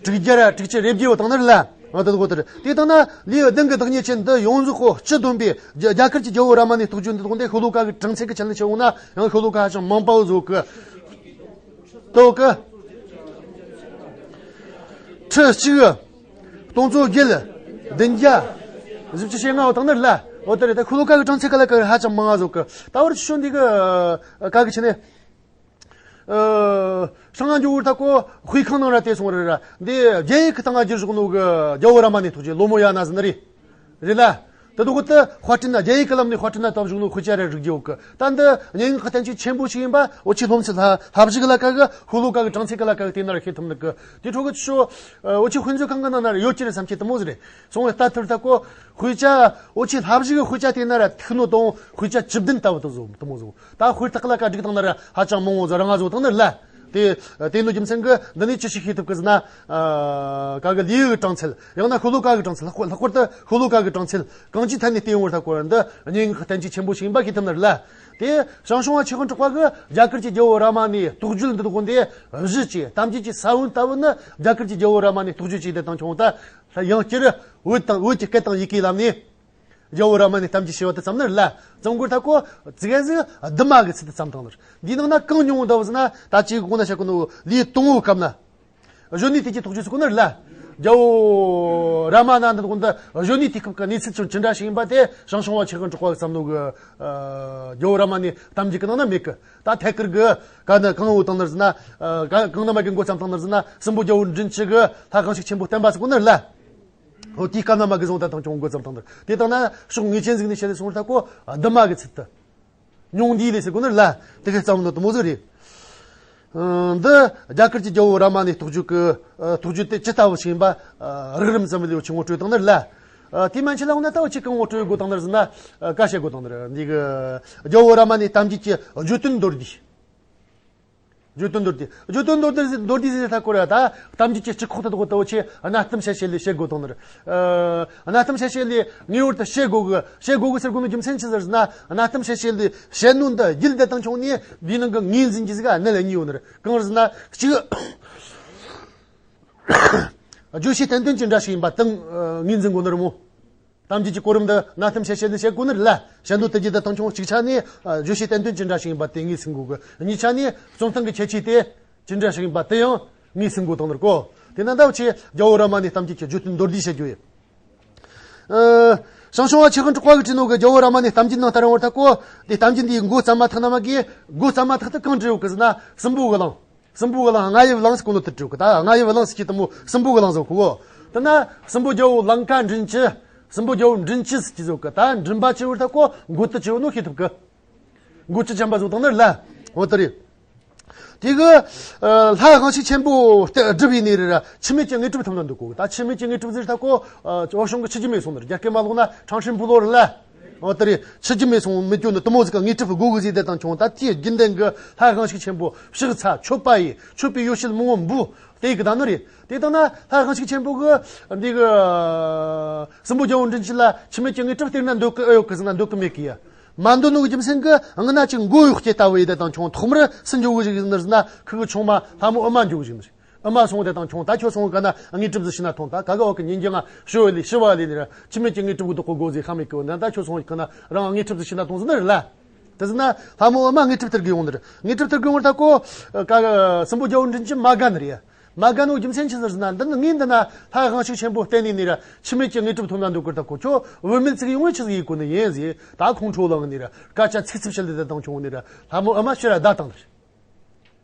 དྲུག་བརྒྱ་ར་དྲུག་ཅུ་རེ་བརྒྱད་ཡོད་དང་ནི་རེད་ལ། འོ་དེ་འོག་ཏུ་རེད། དེ་དང་ན་ལེའུ་བདུན་གི་བདག་ཉིད་ཅན་འདི་ཡོངས་རྫོགས་ཁོ་སྤྱི་བསྡོམས་པའི་རྒྱ་རྒྱ་གར་གྱི་རྒྱལ་བོ་རཱ་མ་ནའི་རྟོགས་བརྗོད་འདི་འོག་འདི་ཤོ་ལོ་ཀ་གི་གྲངས་ཚད་གི་ཆ་ནས་བཤད་འོང་ན་ཡང་ཤོ་ལོ་ཀ་ཧ་ཅང་མང་པ་བོ་བཟོ་གི། དོ་ཀི། ཁྲི་གཅིག་སྟོང་ཚོ་བརྒྱད། བདུན་བརྒྱ། བཞི་བཅུ་ཞེ་ལྔ་བ་དང་ནི་ལ། འོ་དེ་རེད། ད་ཤོ་ལོ་ཀ་གི་གྲངས་ཚད་ག་ལ་ག་ཧ་ཅང་མང་ང་བཟོ་གི། ད་བར་ཆུ་ཤོ་འདི་གི་ཀ་གི་ཆེ་ནས། ཧྲང་ང་འཇོ་བོར་ད་ཀོ་དཔེ་ཁང་ནང་ར་བལྟས་སོང་རེད་ར། འདི་རྒྱ་ཡིག་གི་སྟེང་ང་བསྒྱུར་བཞག་ནོ་གི་རྒྱལ་བོ་རཱ་མ་ནའི་རྟོགས་བརྗོད་ལོ་མོ་ཡ་ན་ཟེར་ནི་རེད། རེད་ལ། ད་དུ་གོ་ད་དཔར་སྐྲུན་ན་རྒྱ་ཡིག་གི་ལམ་ནས་དཔར་སྐྲུན་ན་བཏབ་བཞག་ནོ་དཔེ་ཆ་རེ་རིག་རྒྱུ་ཡོད་གི། ད་འདི་སྙན་ངག་གི་བསྟན་བཅོས་ཆེན་པོ་ཞིག་ཡིན་པ་འུ་ཆོས་སློབ་ཚན་ལྷ་ལྷ་བཞི་གི་ལ་ཀ་གི་ཤོ་ལོ་ཀ་གི་གྲངས་ཚད་གི་ལ་ཀ་གི་དེ་ན་ར་ཤེས་ཐུབ་ནི་གི། དེ་ཁྲོད་གི་ཆོ་འུ་ཆོས་དཔེ་མཛོད་ཁང་གི་ནང་ན་ར་ཡོད་ཀྱི་རེད་བསམ་གྱི་དེ་མོ་ཟིག་རེད། སོང་བའི་ལྟ་ཐུབ་ད་ཀོ་དཔེ་ཆ་འུ་ཆོས་ལྷ་བཞི་གི་དཔེ་ཆ་དེ་ན་ར་ཐུག་ནོ་དང་དཔེ་ཆ་བཅུ་བདུན་ལྟ་བུ་དེ་བཟོ་དེ་མོ་བཟོ། ད་དཔེ་རྟགས་ལ་ཀ་བསྒྲིགས་བཏང་ན་ར་ཧ་ཅང་མང་བོ་ཟིག་རང་ང་བཟོ་བཏང་ནི་ལ། དེ་དེ་ནོ་རྒྱུ་མཚན་གི་འདི་ནས་ཅི་ཞིག་ཤེས་ཐུབ་གི་ཟེར་ན། ཨ་ཀ་གི་ལེའུ་གི་གྲངས་ཚད། ཡང་ན་ཤོ་ལོ་ཀ་གི་གྲངས་ཚད། ལྷག་པར་ལྷག་པར་དུ་ཤོ་ལོ་ཀ་གི་གྲངས་ཚད་གང་ཅིའི་ཐད་ནས་བལྟས་ཡོང་བར་ཐག་གོ་ར་འདི་སྙན་ངག་གི་བསྟན་བཅོས་ཆེན་པོ་ཞིག་ཡིན་པ་ཤེས་ཐུབ་ནི་རེད་ལ། དེ་ཞང་ཞུང་བ་ཆོས་དབང་གྲགས་པ་གི་རྒྱ་གར་གྱི་རྒྱལ་བོ་རཱ་མ་ནའི་རྟོགས་བརྗོད་འདི་དགོན་སྡེ་བཞི་ཅེས་གཏམ་རྒྱུད་ཀྱི་ས་བོན་ལྟ་བུ་ནི་རྒྱ་གར་གྱི་རྒྱལ་བོ་རཱ་མ་ནའི་རྟོགས་བརྗོད་ཅེས་དེ་དང་ཁྱོང་ད་ཡང་བསྐྱར་བོད་དང་བོད་ཀྱི་སྐད་དང་ཡི་གེའི་ལམ་ནས། རྒྱལ་བོ་རཱ་མ་ནའི་གཏམ་རྒྱུད་ཞེས་པ་དེ་བརྩམས་ནི་རེད་ལ། བརྩམས་སྐོར་ཐ་ཀོ་ཙི་ག་ཟིག་བདུན་མ་གི་ཚུལ་དུ་བརྩམས་བཏང་ནི་རེད། འདིའི་ནང་ན་གང་ཉུང་འདྲ་བོ་ཟེར་ན་ད་ཅིག་གོང་ན་བཤད་གོ་ནོ་ལེའུ་དང་བོའི་སྐབས་ན། གཞོན་ནུའི་དུས་ཀྱི་རྟོགས་བརྗོད་ཟེར་གོ་ནི་རེད་ལ། རྒྱལ་བོ་རཱ་མ་ན་འདི་དགོན་དུ་གཞོན་ནུའི་དུས་སྐབས་ཀྱི་གནས་ཚུལ་ཅུང་ཅི་འདྲ་ཞིག་ཡིན་པ་དེ་ཞང་ཞུང་བ་ཆོས་དབང་གྲགས་པ་གི་བསམ་བློ་གི་ཨ་རྒྱལ་བོ་རཱ་མ་ནའི་གཏམ་རྒྱུད་ཀྱི་ནང་ན་མེད་གི། ད་ཐད་ཀར་གི་ག་ན་གང་འོ་བཏང་ནར་ཟིན་ན་ཨ་ག་གང་ན་མ་གི་འགོ་བརྩམས་བཏང་ནར་ཟིན་ན་སྲིན་པོ་རྒྱལ་བོ་མགྲིན་བཅུ་གི་ལྷ་ཁང་ཞིག་ཆེན་པོ་བསྟན་པ་ཟེར་གོ་ནར་ལ། འོ་དེའི་སྐབས་ན་མ་གི་བཟུང་ད་དང་ཆུང་འགོ་བརྩམས་བཏང་ནར་དེ་དང་ན་ཕྱོགས་ངེས་ཅན་ཟིག་ནས་བཤད་ལས་སོང་ད་གོ་ཨ་འདི་མ་གི་ཚུལ་དུ། ཉུང་འདིའི་ལས་ཟེར་གོ་ནི་ལ་དེ་གའི་བརྩམས་ནོ་དུ་མོ་ཟིག་རེད། ཨ་འདི་རྒྱ་གར་གྱི་རྒྱལ་བོ་རཱ་མ་ནའི་རྟོགས་བརྗོད་ཀྱི་ཨ་རྟོགས་བརྗོད་དེ་ཇི་ལྟ་བུ་ཞིག་ཡིན་པ་ཨ་རགས་རིམ་ཙམ་ལས་ཆུ་ངོ་སྤྲོད་བཏང་ནི་ལ། ཨ་དེ་མན་ཆད་ལ་འོ་ན་ད་འུ་ཆི་གང་ངོ་སྤྲོད་དགོས་བཏང་ནི་ཟིན་ན་ཨ་བཀའ་བཤད་དགོས་བཏང་ནི་རེད། འདི་གི་རྒྱལ་བོ་རཱ་མ་ནའི་གཏམ་རྒྱུད་ཀྱི་བརྗོད་དོན་མདོར་བསྡུས། བརྗོད་དོན་མདོར་བསྡུས། བརྗོད་དོན་མདོར་བསྡུས་མདོར་བསྡུས་ཟེར་ཐ་སྐོར་ཡ་ད་གཏམ་རྒྱུད་ཀྱི་སྤྱི་ཁོག་ཏུ་དགོས་ད་འུ་ཆི་གནའ་གཏམ་བཤད་བྱེད་ལས་བཤད་དགོས་བཏང་ནི་རེད། ཨ་གནའ་གཏམ་བཤད་བྱེད་ལས་ངེས་པར་དུ་བཤད་དགོས་གི། བཤད་དགོས་གི་ཟེར་གོ་ནི་རྒྱུ་མཚན་ཅི་ཟེར་ན་གནའ་གཏམ་བཤད་བྱེད་ལས་བཤད་ནོ་འདི་རྒྱུད་དེ་དང་ཆུང་ནས་འདིའི་ནང་གི་ངོས་འཛིན་གྱི་ཟིག་ག་གནད་ལ་གཉིས་ཡོད་ནི་རེད། གང་ཟེར་ན་གཅིག་བརྗོད་བྱའི་བསྟན་དོན་ཅི་འདྲ་ཞིག་ཡིན་པ་དང་ངོས་འཛིན་དགོས་ནི་རེད་མོ། གཏམ་རྒྱུད་ཀྱི་གོ་རིམ་འདི་གནའ་གཏམ་བཤད་བྱེད་ལས་བཤད་དགོས་ནི་རེད་ལ། བཤད་འདོད་དེ་རྒྱུད་དེ་དང་ཆུང་གཅིག་ཆ་ནས་བརྗོད་བྱའི་བསྟན་དོན་ཅི་འདྲ་ཞིག་ཡིན་པ་དེ་ངོས་ཟིན་དགོས་གི། གཉིས་ཆ་ནས་རྩོམ་སྟངས་ཀྱི་ཁྱད་ཆོས་དེ་ཅི་འདྲ་ཞིག་ཡིན་པ་དེ་ཡང་ངོས་ཟིན་དགོས་བཏང་ནི་རེད་གོ། དེ་ན་ད་འུ་ཆི་རྒྱལ་བོ་རཱ་མ་ནའི་གཏམ་རྒྱུད་ཀྱི་བརྗོད་དོན་མདོར་བསྡུས་བཤད་རྒྱུ་ཡིན། ཨ་ཞང་ཞུང་བ་ཆོས་དབང་གྲགས་པ་གིས་བྲིས་ནོ་གི་རྒྱལ་བོ་རཱ་མ་ནའི་གཏམ་རྒྱུད་ནང་ལྟར་བར་ཐག་གོ། དེ་གཏམ་རྒྱུད་འདིའི་འགོ་བརྩམས་མ་ཐག་ན་མ་གི་འགོ་བརྩམས་མ་ཐག་ཏུ་གང་བྲིས་ཡོད་གི་ཟེར་ན་སྲིན་པོ་གི་གླིང་། སྲིན་པོ་གི་གླིང་རྔ་ཡབ་གླིང་ཟེར་གོ་ནོ་དེ་བྲིས་ཡོད་གི། ད་རྔ་ཡབ་གླིང་ཟེར་གི་དེ་མོ་སྲིན་པོ་གི་གླིང་ཟེར་གོ་གོ། དེ་ན་སྲིན་པོ་རྒྱལ་བོ་ལང་ཀ་མགྲིན་བཅུ། སྲིན་པོ་རྒྱལ་བོ་མགྲིན་བཅུ་ཟེར་གི་ཟེར་གི། ད་མགྲིན་པ་བཅུ་བར་ཐག་གོ་འགོ་དུ་བཅུ་ནོ་ཤེས་ཐུབ་གི། འགོ་བཅུ་ཆེན་པ་བཟོ་དང་ནི་ལ། འོ་དེ་རེད། དེ་གི་ཨ་ལྷ་གང་ཞིག་ཆེན་པོ་སྒྲུབ་ཡིན་ནི་རེད་ར། འཆི་མེད་ཀྱི་དངོས་གྲུབ་ཐོབ་ན་འདོད་གོ། ད་འཆི་མེད་ཀྱི་དངོས་གྲུབ་ཟེར་ཐག་གོ་ཨ་བོད་གཞུང་གི་ཆི་རྒྱུ་མེད་སོང་ནི་རེད། རྒྱ་སྐད་མ་ལོག་ན་长生不老རེད་ལ། འོ་དེ་རེད། ཆི་རྒྱུ་མེད་སོང་མི་སྐྱོ་ནི་དུ་མོ་ཟིག་གི་དངོས་གྲུབ་དགོས་གི་ཟེར་དེ་དང་ཆུང་ད་དེའི་རྒྱུན་ལྡན་གི་ལྷ་གང་ཞིག་ཆེན་པོ་ཕྱག་འཚལ་མཆོད་པ་ཡི་མཆོད་པའི་ཡོ་བྱད་མང་བོ་འབུལ་དེ་གི་ད་ནི་རེད། དེ་དང་ན་ལྷ་གང་ཞིག་ཆེན་པོ་གི་འདི་གི་སྲིན་པོ་རྒྱལ་བོ་མགྲིན་བཅུ་ལ་འཆི་མེད་ཀྱི་དངོས་གྲུབ་སྟེར་ན་འདོད་གི་ཨེ་ཡོད་གི་ཟེར་ན་འདོད་གི་མེད་གི་ཡ། མ་འདོད་ནོ་གི་རྒྱུ་མཚན་གི་སྔ་ན་ཅིག་མགོ་གཡོག་སྐྱེ་ལྟ་བུ་ཡི་དེ་དང་ཆུང་ཐོག་མར་སུ་འཇོག་གི་ཞིག་ནི་ཟེར་ན་ཁུ་གི་ཆུང་མ་ལྷ་མོ་ཨུ་མ་འཇོག་གི་ཞིག་ནི། ཨུ་མ་སོང་དེ་དང་ཆུང་ད་ཁྱོད་སོང་གི་ན་དངོས་གྲུབ་ཟིག་ཤི་ན་ཐོང་། ད་ག་ག་བ་གི་ཉིན་རྒྱུན་ང་ཤི་བ་ལས་ཤི་བ་ལས་ནི་ར་འཆི་མེད་ཀྱི་དངོས་གྲུབ་གི་དོག་གི་དགོས་ཟེར་ཁ་མེད་གི་ན་ད་ཁྱོད་སོང་གི་ན་རང་དངོས་གྲུབ་ཟིག་ཤི་ན་ཐོང་ཟེར་ནི་རེད་ལ། དེ་ཟེར་ན་ལྷ་མོ་ཨུ་མ་དངོས་གྲུབ་སྟེར་གི་ཡོང་ནི་རེད། དངོས་གྲུབ་སྟེར་གི་ཡོང་བར་ད་གོ་ག་གི་སྲིན་པོ་རྒྱལ་བོ་མགྲིན་བཅུ་མ་དགའ་ནི་རེད་ཡ། མ་དགའ་ནོ་རྒྱུ་མཚན་ཅི་ཟེར་ཟེར་ན་འདི་ནི་ངས་འདི་ན་ལྷ་གང་ཞིག་ཆེན་པོ་བསྟེན་ནས་ནི་ར་འཆི་མེད་ཀྱི་དངོས་གྲུབ་ཐོབ་ན་འདོད་གི་ད་གོ་ཁྱོད་བུད་མེད་ཅིག་ཡོང་བས་ཆི་ཟིག་ཡིན་གོ་ནི་ཡིན་ཟེར། ད་ཁོང་ཁྲོ་ལངས་ནི་ར་སྐད་ཆ་ཚིག་ཚིག་བཤད་ལས་དེ་དང་ཆུང་ནི་ར་ལྷ་མོ་ཨུ་མ་ཕྱིར་ར་བདའ་བཏང་ནི་རེད།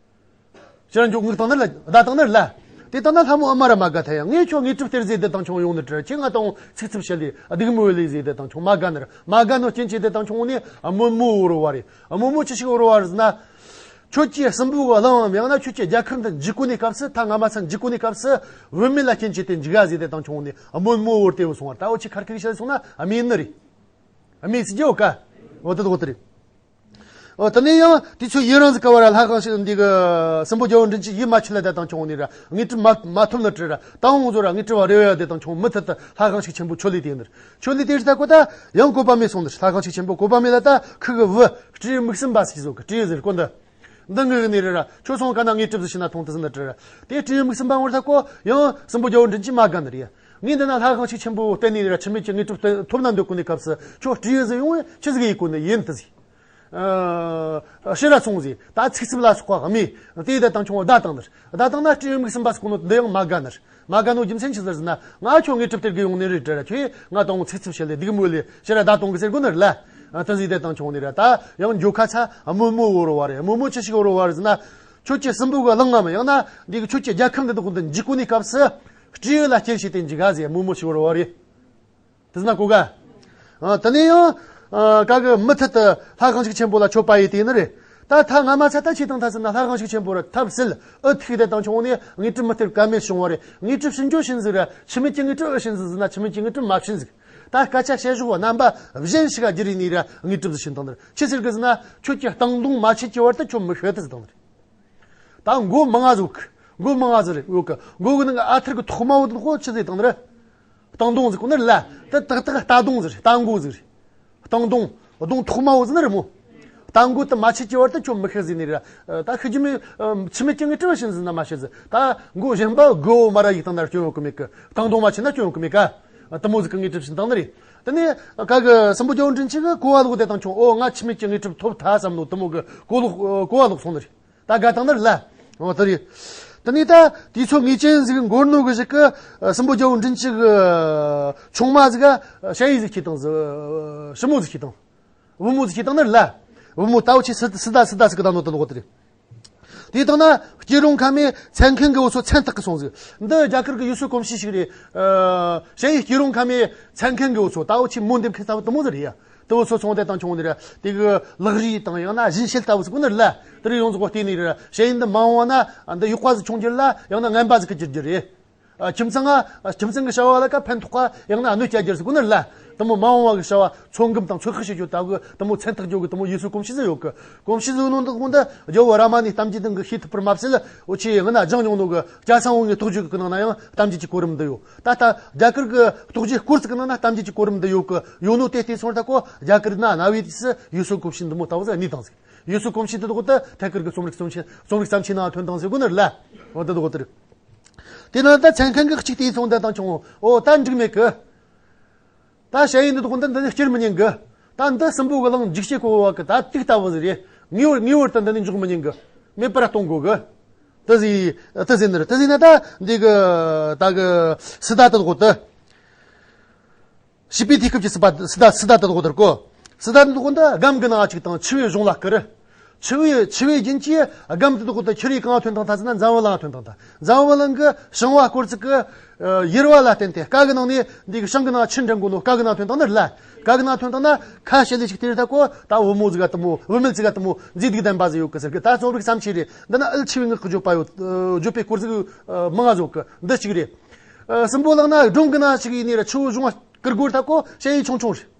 ཕྱིར་ར་འཇོག་ངུག་བཏང་ནི་ལ་བདའ་བཏང་ནི་ལ། དེ་ལྟ་ན་ལྷ་མོ་ཨུ་མ་ར་མ་དགའ་ཐལ་ཡང་ངས་ཁྱོད་དངོས་གྲུབ་སྟེར་ཟེར་དེ་དང་ཆུང་ཡོང་ནི་ར་ཁྱེད་ང་དང་ཚིག་ཚིག་བཤད་ལས་སྡིགས་མོ་ལས་ཟེར་དེ་དང་ཆུང་མ་དགའ་ནི་ར་མ་དགའ་ནོ་རྐྱེན་བྱས་དེ་དང་ཆུང་ནི་དམོད་མོ་བོར་བ་རེད། དམོད་མོ་ཅི་ཞིག་བོར་བ་རེད་ཟེར་ན། ཁྱོད་ཀྱིས་སྲིན་པོ་གི་གླིང་ཡང་ན་ཁྱོད་ཀྱི་རྒྱལ་ཁབ་འདི་འཇིག་གོ་ནི་སྐབས་སུ་ད་ང་མ་ཚང་འཇིག་གོ་ནི་སྐབས་སུ་བུད་མེད་ལ་རྐྱེན་བྱས་ཏེ་འཇིག་ག་ཟེར་དེ་དང་ཆུང་ནི་དམོད་མོ་བོར་ཏེ་བུད་སོང་བ། ད་འུ་ཆི་ཁར་ཁིར་བཤད་སོང་ན་སྨྲས་ནི་རེད། སྨྲས་ཟེར་རྒྱུ་ཡོད་ཀ་འོ་དེ་དོ་དེ་རེད། འོ་དེ་ནས་ཡང་དུས་ཚོད་ཡུན་རིང་ཟིག་གི་བར་ལ་ལྷ་གང་ཞིག་འདི་གི་སྲིན་པོ་རྒྱལ་བོ་མགྲིན་བཅུ་ཡིད་མ་ཆེས་ལ་དེ་དང་ཆུང་ནི་ར་དངོས་གྲུབ་མ་མ་ཐོབ་ནི་རེད་ར། ད་འོང་ཟོ་ར་དངོས་གྲུབ་རེ་བ་ཡ་དེ་དང་ཆུང་མུ་མཐུད་དུ་ལྷ་གང་ཞིག་ཆེན་པོ་ཆོས་ལས་དེ་ནི་ར་ཆོས་ལས་དེ་རིགས་ད་གོ་ད་ཡང་བཀོད་པ་མེད་སོང་ནི་ར། ལྷ་གང་ཞིག་ཆེན་པོ་བཀོད་པ་མེད་ལ་ད་ཁུ་གི་བུ་སྤྲེའུ་མིག་གསུམ་པ་ཟེར་གི་ཟོ་གི་སྤྲེའུ་ཟེར་གོ་འདི། འདི་ངུ་གི་ནི་རེད་ར། ཁྱོད་སོང་ག་ན་དངོས་གྲུབ་ཟིག་ཤི་ན་ཐོང་དུ་ཟིན་ན་དྲི་ར། དེ་སྤྲེའུ་མིག་གསུམ་པ་བོར་ཐག་གོ་ཡང་སྲིན་པོ་རྒྱལ་བོ་མགྲིན་བཅུ་མ་དགའ་ནི་རེད། ངས་འདི་ན་ལྷ་གང་ཞིག་ཆེན་པོ་བསྟེན་ནི་ར་འཆི་མེད་ཀྱི་དངོས་གྲུབ་ཐོབ་ན་འདོད་གོ་ནི་སྐབས་སུ་ཁྱོད་སྤྲེའུ་ཟིག་ཡོང་བས་ཆི་ཟིག་ཡིན་གོ་ནི་ཡིན་དུ་ཟིག་ཨ་ཕྱིར་ར་སོང་ཟིག་ད་ཚིག་རྩུབ་ལ་སོགས་པ་སྨྲས། དེ་ཡི་དེ་དང་ཆུང་བ་བརྡ་བཏང་ནི་ར། བརྡ་བཏང་ན་སྤྲེའུ་མིག་གསུམ་པ་ཟེར་གོ་ནོ་འདི་ཡང་མ་དགའ་ནི་ར། མ་དགའ་ནོ་རྒྱུ་མཚན་ཆི་ཟེར་ཟེར་ན་ང་ཁྱོད་དངོས་གྲུབ་སྟེར་གི་ཡོང་ནི་རེད་དྲ་ར། ཁྱོས་ང་དང་ཚིག་རྩུབ་བཤད་ལས་སྡིགས་མོ་ལས་ཕྱིར་ར་བརྡ་གཏོང་གི་ཟེར་གོ་ནི་ར་ལ། ཨ་དེ་ཟིག་དེ་དང་ཆུང་ནི་ར། ད་ཡང་འགྱོ་ཁ་ཚ་དམོད་མོ་བོར་བ་རེད། དམོད་མོ་ཅི་ཞིག་བོར་བ་རེད་ཟེར་ན། ཁྱོད་ཀྱི་སྲིན་པོ་གི་གླིང་ངམ་ཡང་ན་འདི་གི་ཁྱོད་ཀྱི་རྒྱལ་ཁབ་འདི་དག་འདི་འཇིག་གོ་ནི་སྐབས་སུ་སྤྲེའུ་ལ་རྐྱེན་བྱས་ཏེ་འཇིག་ག་ཟེར་དམོད་མོ་ཞིག་བོར་བ་རེད། དེ་ཟེར་ན་གོ་ག་ཨ་དེ་ནས་ཡང་ཨ་ག་གི་མུ་མཐུད་དུ་ལྷ་གང་ཞིག་ཆེན་པོ་ལ་མཆོད་པ་ཡིས་དེ་ནི་རེད། ད་ཐ་ང་མ་ཚ་ད་ཆེ་དང་ཐ་ཟེར་ན་ལྷ་གང་ཞིག་ཆེན་པོ་ར་ཐབས་ཟད་ཨུ་ཐུག་དེ་དང་ཆུང་ནས་དངོས་གྲུབ་མི་སྟེར་ཀ་མེད་བྱུང་བ་རེད། དངོས་གྲུབ་ཕྱིན་འགྱོ་ཕྱིན་ཟིག་ར། འཆི་མེད་ཀྱི་དངོས་གྲུབ་ཨུ་ཕྱིན་ཟིག་ཟེར་ན་འཆི་མེད་ཀྱི་དངོས་གྲུབ་མ་ཕྱིན་ཟིག་ད་སྐད་ཆ་བཤད་ཞོར་བ་རྣམ་པ་གཞན་ཞིག་ག་བསྒྱུར་ནས་ར་དངོས་གྲུབ་ཟིག་ཕྱིན་བཏང་ནི་རེད། ཆི་ཟེར་གི་ཟེར་ན་ཁྱོད་ཀྱི་སྟེང་གདོང་མ་ཆད་ཀྱི་བར་དུ་ཁྱོད་མི་ཤི་དུ་ཟིག་བཏང་ནི་རེད། ད་མགོ་མང་ང་ཟིག་གི་མགོ་མང་ང་ཟིག་རེད་ཡོད་གི། མགོ་གི་ནང་གི་ཨ་ཐར་གི་ཐོག་མ་བོ་དེ་ཁོ་ཆི་ཟིག་བཏང་ནི་རེད། སྟེང་གདོང་ཟེར་གོ་ནི་རེད་ལ། དེ་ཏག་ཏག་རྟ་གདོང་ཟེར་རྟ་མགོ་ཟེར་རེད། སྟེང་གདོང་གདོང་ཐོག་མ་བོ་ཟེར་ནི་རེད་མོ། རྟ་མགོ་དེ་མ་ཆད་ཀྱི་བར་དུ་ཁྱོད་མི་ཤི་ཟེར་ནི་རེད། ད་ཤི་རྒྱུ་མེད། འཆི་མེད་ཀྱི་དངོས་གྲུབ་ཕྱིན་ཟེར་ན་མ་ཤི་ཟེར། ད་མགོ་གཞན་པ་མགོ་བོ་མ་ར་ཡིག་བཏང་ན་སྐྱོན་ཡོང་གི་མེད་གི། སྟེང་གདོང་མ་ཆད་ན་སྐྱོན་ཡོང་གི་མེད་ག་དེ་མོ་ཟིག་གི་དངོས་གྲུབ་ཕྱིན་བཏང་ནི་རེད། དེ་ནས་ག་གི་སྲིན་པོ་རྒྱལ་བོ་མགྲིན་བཅུ་གི་གོ་བ་ལོག་དེ་དང་ཆུང་ཨོ་ང་འཆི་མེད་ཀྱི་དངོས་གྲུབ་ཐོབ་ཐལ་བསམ་ནོ་དེ་མོ་གི་གོ་ལོག་གོ་བ་ལོག་སོང་ནི་རེད། ད་དགའ་བཏང་ནི་རེད་ལ། འོ་དེ་རེད། དེ་ནས་ད་དུས་ཚོད་ངེས་ཅན་ཟིག་འགོར་ནོ་གི་ཞིག་གི་ཨ་སྲིན་པོ་རྒྱལ་པོ་མགྲིན་བཅུ་གི་ཨ་ཆུང་མ་ཟིག་ག་ཞ་ཡི་ཟིག་ཁྱེར་བཏང་ཟིག་ཨ་ཞི་མོ་ཟིག་ཁྱེར་བཏང་། བུ་མོ་ཟིག་ཁྱེར་བཏང་ནི་ལ། བུ་མོ་ད་འུ་ཆི་སི་སི་ཏ་སི་ཏ་ཟིག་གི་ད་ནོ་དེ་ལོག་དེ་རེད། དེ་དང་ན་སྐྱེ་རུང་ཁ་མེ་མཚན་མཁན་གི་འུ་ཚོ་མཚན་རྟགས་གི་སོང་ཟིག་འདི་རྒྱ་གར་གི་ཡུལ་སྲོལ་གོམས་གཤིས་ཤིག་རེད། ཨ་ཞ་ཡི་སྐྱེ་རུང་ཁ་མེ་མཚན་མཁན་གི་འུ་ཚོ་ད་འུ་ཆི་མོ་འདེབས་མཁན་ལྟ་བུ་དེ་མོ་ཟིག་རེད་ཡ། དེ་བོ་སོ་སོང་དེ་དང་ཆུང་ནི་ར་དེ་གི་ལག་རིས་དང་ཡང་ན་བཞིན་བྱེད་ལྟ་བུ་ཟིག་གོ་ནི་ར་ལ། དེ་རིགས་ཡོངས་རྫོགས་བལྟས་ནི་ར་ཞ་ཡི་འདི་མ་འོངས་བ་ན་འདི་ཡག་པ་ཟིག་འབྱུང་རྒྱུ་ལ་ཡང་ན་ངན་པ་ཟིག་གི་འགྱུར་རྒྱུ་རེད། ཨ་ཁྱིམ་ཚང་ང་ཁྱིམ་ཚང་གི་བྱ་བ་ལ་ཀ་ཕན་ཐོགས་ཀ་ཡང་ན་གནོད་སྐྱེལ་རྒྱུ་ཟིག་གོ་ནི་ར་ལ། དེ་མོ་མ་འོངས་བ་གི་བྱ་བ་ཚོད་འགེམས་དང་ཚོད་དཔག་བྱེད་རྒྱུ་ལྟ་བུ་དེ་མོ་མཚན་རྟགས་འཇོག་གི་དེ་མོ་ཡུལ་སྲོལ་གོམས་གཤིས་ཟིག་ཡོད་གི། གོམས་གཤིས་ཟིག་ནོ་འདི་གོ་འདི་རྒྱལ་བོ་རཱ་མ་ནའི་གཏམ་རྒྱུད་དང་གི་ཤེས་ཐུབ་པར་མ་ཟད་འུ་ཆི་ཡང་ན་སྦྱངས་མྱོང་ནོ་གི་སྐྱ་སེང་བོ་ངའི་རྟོགས་བརྗོད་གི་ནང་ན་ཡང་གཏམ་རྒྱུད་ཀྱི་གོ་རིམ་འདི་ཡོད། ད་ལྟ་རྒྱ་གར་གི་རྟོགས་བརྗོད་སྐོར་ཚིག་གི་ནང་ན་གཏམ་རྒྱུད་ཀྱི་གོ་རིམ་འདི་ཡོད་གི། ཡོད་ནོ་དེ་བལྟས་སོང་ད་ཀོ་རྒྱ་གར་ན་གནའ་བོའི་དུས་སུ་ཡུལ་སྲོལ་གོམས་གཤིས་འདི་མོ་ལྟ་བུ་ཟིག་གནས་དང་ཟིག་ཡུལ་སྲོལ་གོམས་གཤིས་འདི་དག་ཏུ་ཐད་ཀར་གི་རྩོམ་རིག་རྩོམ་ཆེན་རྩོམ་རིག་བརྩམས་ཆོས་ནང་ཐོན་དང་ཟེར་གོ་ནི་ར་ལ། འོ་འདི་དག་ཏུ་རེད། དེ་ན་ད་མཚན་མཁན་གི་གཅིག་བལྟས་སོང་ད་དང་ཆུང་འོ་ད་འགྲིག་མེད་གི། ད་ཞ་ཡི་འདི་དག་འདི་འདི་ནི་སྐྱུར་མི་ཉན་གི། ད་འདི་སྲིན་པོ་གི་གླིང་འཇིགས་བྱེད་གོ་བ་གི་ད་དུག་ལྟ་བུ་ཟིག་རེད། ངེས་པར་ངེས་པར་དུ་འདི་ནི་འཇོག་མི་ཉན་གི། མེད་པར་གཏོང་དགོ་གི། དེ་ཟིག་དེ་ཟིག་ནི་རེད། དེ་ཟིག་ན་ད་འདི་གི་ད་གི་སི་ཏ་དེ་དག་ཏུ། བྱིས་པའི་དུས་སྐབས་ཀྱི་སི་པ་སི་ཏ་སི་ཏ་དེ་དག་དེར་གོ། སི་ཏ་དེ་དག་འདི་སྒམ་གི་ནང་ཅིག་དང་ཆུ་བོའི་གཞུང་ལ་བསྐུར། ཆུ་བོའི་ཆུ་བོའི་རྒྱུན་གྱིས་སྒམ་དེ་དག་དེ་ཁྱེར་ཡི་གང་ཐོན་དང་ཐ་ཚི་ན་འཛམ་བུ་གླིང་ཐོན་དང་ད་འཛམ་བུ་གླིང་གི་བྱང་བ་སྐོར་ཚིག་གི་ཡུར་བ་ལ་བརྟེན་ཏེ་སྐ་གི་ནང་ནས་འདི་གི་བྱང་གི་ནང་ཆུ་འདྲེན་གོ་ནོ་སྐ་གི་ནང་ཐོན་དང་ནི་ལ། སྐ་གི་ནང་ཐོན་དང་ན་ཁ་ཤས་ལས་ཅིག་དེར་ད་གོ་ད་བུ་མོ་ཟིག་ག་དེ་མོ་བུད་མེད་ཟིག་ག་དེ་མོ་མཛེས་སྡུག་ལྡན་པ་ཟིག་ཡོད་གི་ཟེར་གི། ད་རྩོམ་རིག་བརྩམས་ཆོས་རེད། འདི་ན་ཨུལ་ཆེ་བའི་ངག་གི་བརྗོད་པ་ཡོད། བརྗོད་པའི་སྐོར་ཚིག་མང་ང་ཟིག་གི་འདི་གཅིག་རེད། ཨ་སྲིན་པོ་གླིང་ན་སྒྲུང་གི་ནང་ཞིག་ཡིན་ནི་ར་ཆུ་བོ་གཞུང་བ་ཀིར་གོར་ཐ་ཀོ་ཞ་ཡི་ཆུང་ཆུང་རེད།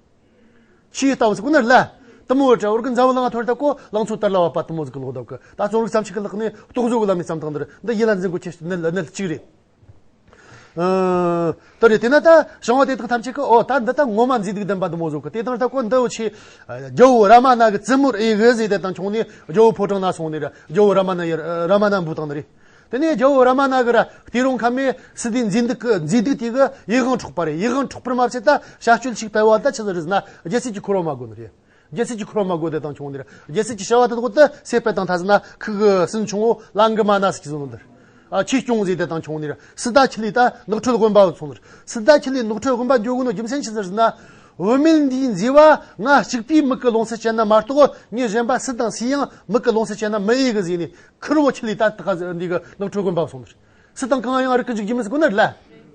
ཆུའི་ལྟ་བུ་ཟིག་གོ་ནི་ལ། དེ་མོ་བྲ་བར་གི་འཛམ་བུ་གླིང་ཐོར་ཐ་ཀོ་ལང་ཚོ་དར་ལ་བབ་པ་དེ་མོ་ཟིག་གི་ལོག་འདུག་གི། ད་རྩོམ་རིག་བརྩམས་ཆོས་ཀྱི་ལག་ནས་རྟོག་བཟོ་གི་ལམ་ནས་བརྩམས་སྟངས་འདིར་འདི་ཡིད་ལ་འཛིན་དགོས་ཆེ་གནད་གནད་གཅིག་རེད། ཨ་ད་རེད། དེ་ན་ད་བྱང་བ་དེ་དག་ཐམས་ཅད་ཀྱི་ཨོ་ད་འདི་ད་ངོ་མ་མཛེས་སྡུག་ལྡན་པ་འདི་མོ་ཟིག་གི། དེ་དང་ད་ཀོ་འདི་འུ་ཆི་རྒྱལ་བོ་རཱ་མ་ན་གི་བཙུན་མོར་ཨེ་གི་ཟེར་དེ་དང་ཆུང་ནས་རྒྱལ་བོ་ཕོ་བྲང་ན་སོང་ནས་ར་རྒྱལ་བོ་རཱ་མ་ན་ཡར་རཱ་མ་ན་འབུལ་བཏང་ནི་རེད། དེ་ནས་རྒྱལ་བོ་རཱ་མ་ན་གི་ར་དེ་རུང་ཁ་མེ་སི་ཏའི་མཛེས་སྡུག་གི་མཛེས་སྡུག་དེ་གི་ཡིད་དབང་འཕྲོག་པ་རེད། ཡིད་དབང་འཕྲོག་པར་མ་ཟད་ད་བྱ་སྤྱོད་ཞིག་སྤེལ་བ་ད་ཆི་ཟིག་རེད་ཟེར་ན་རྒྱལ་སྲིད་ཀྱི་འཁོར་བ་མ་དགོས་ནི་རེད། རྒྱལ་སྲིད་ཀྱི་འཁོར་བ་མ་དགོས་དེ་དང་ཆུང་ནི་རེད། རྒྱལ་སྲིད་ཀྱི་བྱ་བ་དེ་དག་ད་སེ་སྤེལ་དང་ཐ་ཟེར་ན་ཁུ་གི་སྲིན་ཆུང་བོ་ལང་གི་མ་ན་ཟེར་གི་ཟེར་ནོ་འདིར། ཨ་ཆོས་སྐྱོང་ཟེར་དེ་དང་ཆུང་ནི་རེད། སི་ཏ་ཁྱི་ལི་ད་ནགས་ཁྲོད་དབེན་པ་སོང་ནི་རེད། སི་ཏ་ཁྱི་ལི་ནགས་ཁྲོད་དབེན་པ་འགྱོ་གི་ནོ་རྒྱུ་མཚན་ཆི་ཟིག་རེད་ཟེར་ན། བུད་མེད་འདིའི་མཛེས་པ་ང་གཅིག་པུའི་མིག་གི་ལོང་ས་ཅན་ན་མ་གཏོགས་ངས་གཞན་པ་སུ་དང་སུའི་ཡང་མིག་གི་ལོང་ས་ཅན་ན་མི་གཡས་གི་ཟེར་ནས། ཁུར་བོ་ཁྱི་ལི་ད་ད་ག་འདི་གི་ནགས་ཁྲོད་དབེན་པ་སོང་ནི་རེད། སུ་དང་གང་ཡང་རིག་གི་འཇུག་རྒྱུ་མི་སྲིད་གོ་ནི་རེད་ལ།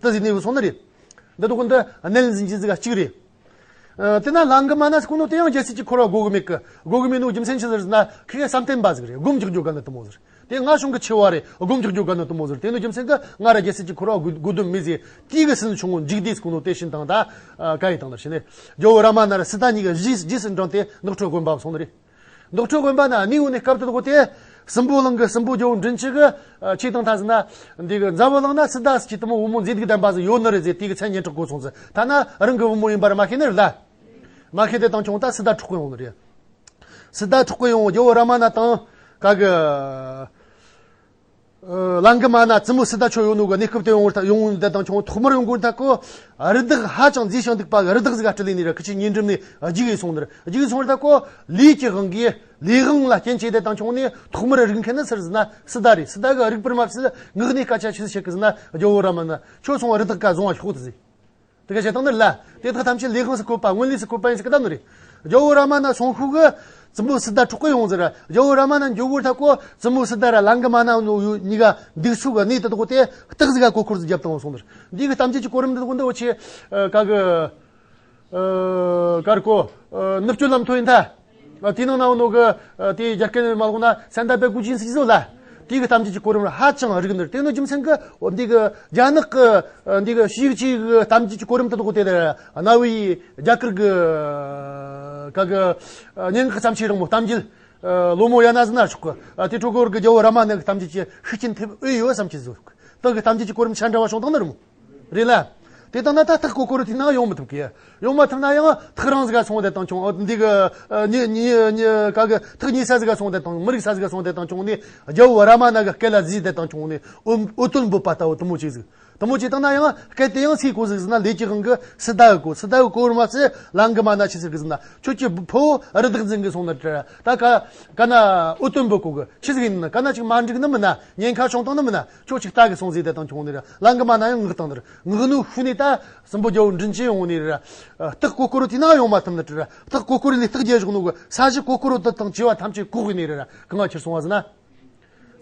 ད་ཟེར་ནས་བུད་སོང་ནི་རེད། འདི་དག་འདི་གནད་འཛིན་གྱི་ཟིག་གཅིག་རེད། ཨ་དེ་ན་ལང་གི་མ་ན་ཟེར་གོ་ནོ་དེ་ཡང་རྒྱལ་སྲིད་ཀྱི་འཁོར་བ་དགོས་གི་མེད་གི། དགོས་གི་མེད་ནོ་རྒྱུ་མཚན་ཆི་ཟིག་རེད་ཟེར་ན་ཁི་གེ་བསམ་གཏན་པ་ཟིག་རེད། སྒོམ་རྒྱག་རྒྱུ་ག་ནི་དེ་མོ་ཟིག་རེད། དེ་ང་བྱུང་གི་ཆེ་བ་རེད། སྒོམ་རྒྱག་རྒྱུ་ག་ནི་དེ་མོ་ཟིག་རེད། དེ་ནོ་རྒྱུ་མཚན་གི་ང་ར་རྒྱལ་སྲིད་ཀྱི་འཁོར་བ་དགོས་དགོས་དོན་མེད་ཟེར། དེའི་གི་སྲིན་ཆུང་ངུ་འཇིག་ལྡེ་ཟེར་གོ་ནོ་དེ་བྱིན་དང་ད་ཨ་ག་ཡིན་དང་ད་བྱིན་ནས་རྒྱལ་བོ་རཱ་མ་ན་ར་སི་ཏ་གཉིས་ཀ་རྗེས་རྗེས་སུ་འབྲངས་ཏེ་ནགས་ཁྲོད་དབེན་པ་སོང་ནི་རེད། ནགས་ཁྲོད་དབེན་པ་ན་གནས་ཡོད་ནས་སྐབས་དེ་དགོས་ཏེ། སྲིན་པོ་གླིང་གི་སྲིན་པོ་རྒྱལ་བོ་མགྲིན་བཅུ་གི་ཨ་ཆོས་དང་ཐ་ཟེར་ན། འདི་གི་འཛམ་བུ་གླིང་ན་སི་ཏ་ཟེར་གྱི་དེ་མོ་བུ་མོ་མཛེས་སྡུག་ལྡན་པ་ཟིག་ཡོད་ནི་རེད་ཟེར། དེ་གི་མཚན་སྙན་གྲགས་གོ་སོང་ཟེར། ཐ་ན་རང་གི་བུ་མོ་ཡིན་པར་མ་ཤེས་ནི་རེད་ལ། མ་ཤེས་དེ་དང་ཆུང་ད་སི་ཏ་འཕྲོག་གི་ཡོང་ནི་རེད། སི་ཏ་འཕྲོག་གི་ཡོང་རྒྱལ་བོ་རཱ་མ་ན་དང་ག་གི་ཨ་ལང་གི་མ་ན་བཙུན་མོ་སི་ཏ་ཆོ་ཡོད་ནོ་གི་གནས་སྐབས་དེ་ཡོང་བར་ཡོང་དེ་དང་ཆུང་ཐོག་མར་ཡོང་གོ་ད་ཀོ་རི་དྭགས་ཧ་ཅང་མཛེས་ཤིང་སྡུག་པ་གི་རི་དྭགས་ཟིག་ག་སྤྲུལ་ལེ་ནི་ར་ཁི་ཆི་ཉིན་འགྲིམ་ནས་རྒྱུག་གི་སོང་ནི་རེད། རྒྱུག་གི་སོང་རེད། ད་ཀོ་ལས་ཀྱི་དབང་གིས་ལས་དབང་ལ་རྐྱེན་བྱས་དེ་དང་ཆུང་ནས་ཐོག་མར་རིག་མཁན་ནི་སུ་རེད་ཟེར་ན་སི་ཏ་རེད། སི་ཏ་གི་རིག་པར་མ་ཟད་ངག་ནས་སྐད་ཆ་ཆི་ཟིག་བཤད་གི་ཟེར་ན་རྒྱལ་བོ་རཱ་མ་ན་ཁྱོད་སོང་བ་རི་དྭགས་ཀ་བཟུང་བ་ཤོག་ཟེར། དེ་ག་བྱེད་སྟངས་ནི་ལ། དེ་དག་ཐམས་ཅད་ལས་དབང་སུ་བཀོད་པ་སྔོན་ལས་སུ་བཀོད་པ་ཡིན་ཟེར་གི་ད་ནི་རེད། རྒྱལ་བོ་རཱ་མ་ན་སོང་ཤུགས་གི་བཙུན་མོ་སི་ཏ་འཕྲོག་གི་ཡོང་ཟེར། རྒྱལ་བོ་རཱ་མ་ན་འགྱོ་གོ་ད་ཀོ་བཙུན་མོ་སི་ཏ་ར་ལང་གི་མ་ན་ནོ་ཡོད་གཉིས་ཀ་འདུག་སུ་གི་གནས་དེ་དག་དེ་སྟག་ཟིག་ག་གོ་འཁོར་ཟིག་བརྒྱབ་བཏང་སོང་ནི་རེད། འདི་གི་གཏམ་རྒྱུད་ཀྱི་གོ་རིམ་འདི་དག་འདི་འུ་ཆི་ཨ་ག་གི་ཨ་གར་གོ་ཨ་ནུབ་སྤྱོད་ལམ་ཐོ་ཡིན་ད། ཨ་དེའི་ནང་ན་འོ་ནོ་གི་ཨ་དེའི་རྒྱ་སྐད་ནས་མ་ལོག་ན་སན་ད་པེ་ཀུ་ཅིན་སི་ཟོ་ལ། དེའི་གི་གཏམ་རྒྱུད་ཀྱི་གོ་རིམ་ཧ་ཅང་རིག་ནི་རེད། དེ་ནི་རྒྱུ་མཚན་གི་འོ་འདི་གི་རྒྱ་ནག་གི་ཨ་འདི་གི་ཞིག་ཅིག་གི་གཏམ་རྒྱུད་ཀྱི་གོ་རིམ་དེ་དག་དེ་གནའ་བོའི་རྒྱ་གར་གི་ཨ་ག་གི་ཨ་སྙན་ངག་གི་བརྩམས་ཆོས་རིང་མོ་གཏམ་རྒྱུད་ཨ་ལོ་མོ་ཡ་ན་ཟེར་ན་ཆོག་གི། ཨ་དེ་ཁྲོད་གོ་གི་རྒྱལ་བོ་རཱ་མ་ན་གི་གཏམ་རྒྱུད་ཀྱི་ཤུགས་རྐྱེན་ཐེབས་འོས་ཡོད་བསམ་གྱི་ཟོ་ཆོག་གི། ད་གི་གཏམ་རྒྱུད་ཀྱི་གོ་རིམ་ཆ་འདྲ་བ་བྱུང་དང་ནི་རེད་མོ། རེད་ལ། དེ་ལྟ་ན་ད་ཐག་གོ་གོ་རུ་དེ་ནང་ཡོང་མི་ཐུབ་གི། ཡོང་མ་ཐུབ་ན་ཡང་ཐག་རིང་ཟིག་ག་སོང་དེ་དང་ཆུང་འདི་གི་ཉི་ཉི་ཉི་ག་གི་ཐག་ཉེ་ས་ཟིག་ག་སོང་དེ་དང་མི་རིག་ས་ཟིག་ག་སོང་དེ་དང་ཆུང་ནི་རྒྱལ་བོ་རཱ་མ་ན་གི་སྐད་ལ་གཟིགས་དེ་དང་ཆུང་ནི་འུ་འུ་དོན་འབོད་པ་ལྟ་བུ་དུ་མོ་ཅིག་ཟིག་ དུ་མོ་ཅི་བཏང་ན་ཡང་སྐད་དེ་ཡང་སའི་གོ་ཟིག་ཟིན་ན་ལས་ཀྱི་དབང་གི་སི་ཏཱ་གི་གོ། སི་ཏཱ་གི་གོ་རུ་མ་ཟེར་ལང་གི་མ་ན་ཆི་ཟིག་གི་ཟིན་ན་ཁྱོད་ཀྱི་ཕོ་རི་དྭགས་འཛིན་གི་སོང་ན་དྲ་ད་ཀ་ཀ་ན་ཨུ་དོན་པོ་གོ་གི་ཆི་ཟིག་ཡིན་ན་ཀ་ན་ཅིག་མ་འགྲིག་ནི་མིན་ན་ཉེན་ཁ་བྱུང་བཏང་ནི་མིན་ན་ཁྱོད་ཅིག་ལྟ་གི་སོང་ཟིག་དེ་དང་ཆུང་ནི་ར་ལང་གི་མ་ན་ཡང་ངག་བཏང་ནི་ར་ངག་ནུ་ཤུ་ནི་ད་སྲིན་པོ་རྒྱལ་བོ་མགྲིན་བཅུ་ཡོང་ནི་ར་སྟག་ཀོ་ཀོ་རུ་དེ་ན་ཡོང་མ་ཐུབ་ནི་དྲ་ར་སྟག་ཀོ་ཀོ་རུ་ལས་སྟག་རྒྱལ་བཞུགས་ནོ་གི་ས་གཞི་ཀོ་ཀོ་རུ་དུ་དང་བྱེ་བ་ཐམས་ཅད་གོ་གི་ནི་ར་ར་གང་ང་ཁྱེར་སོང་བ་ཟིན་ན།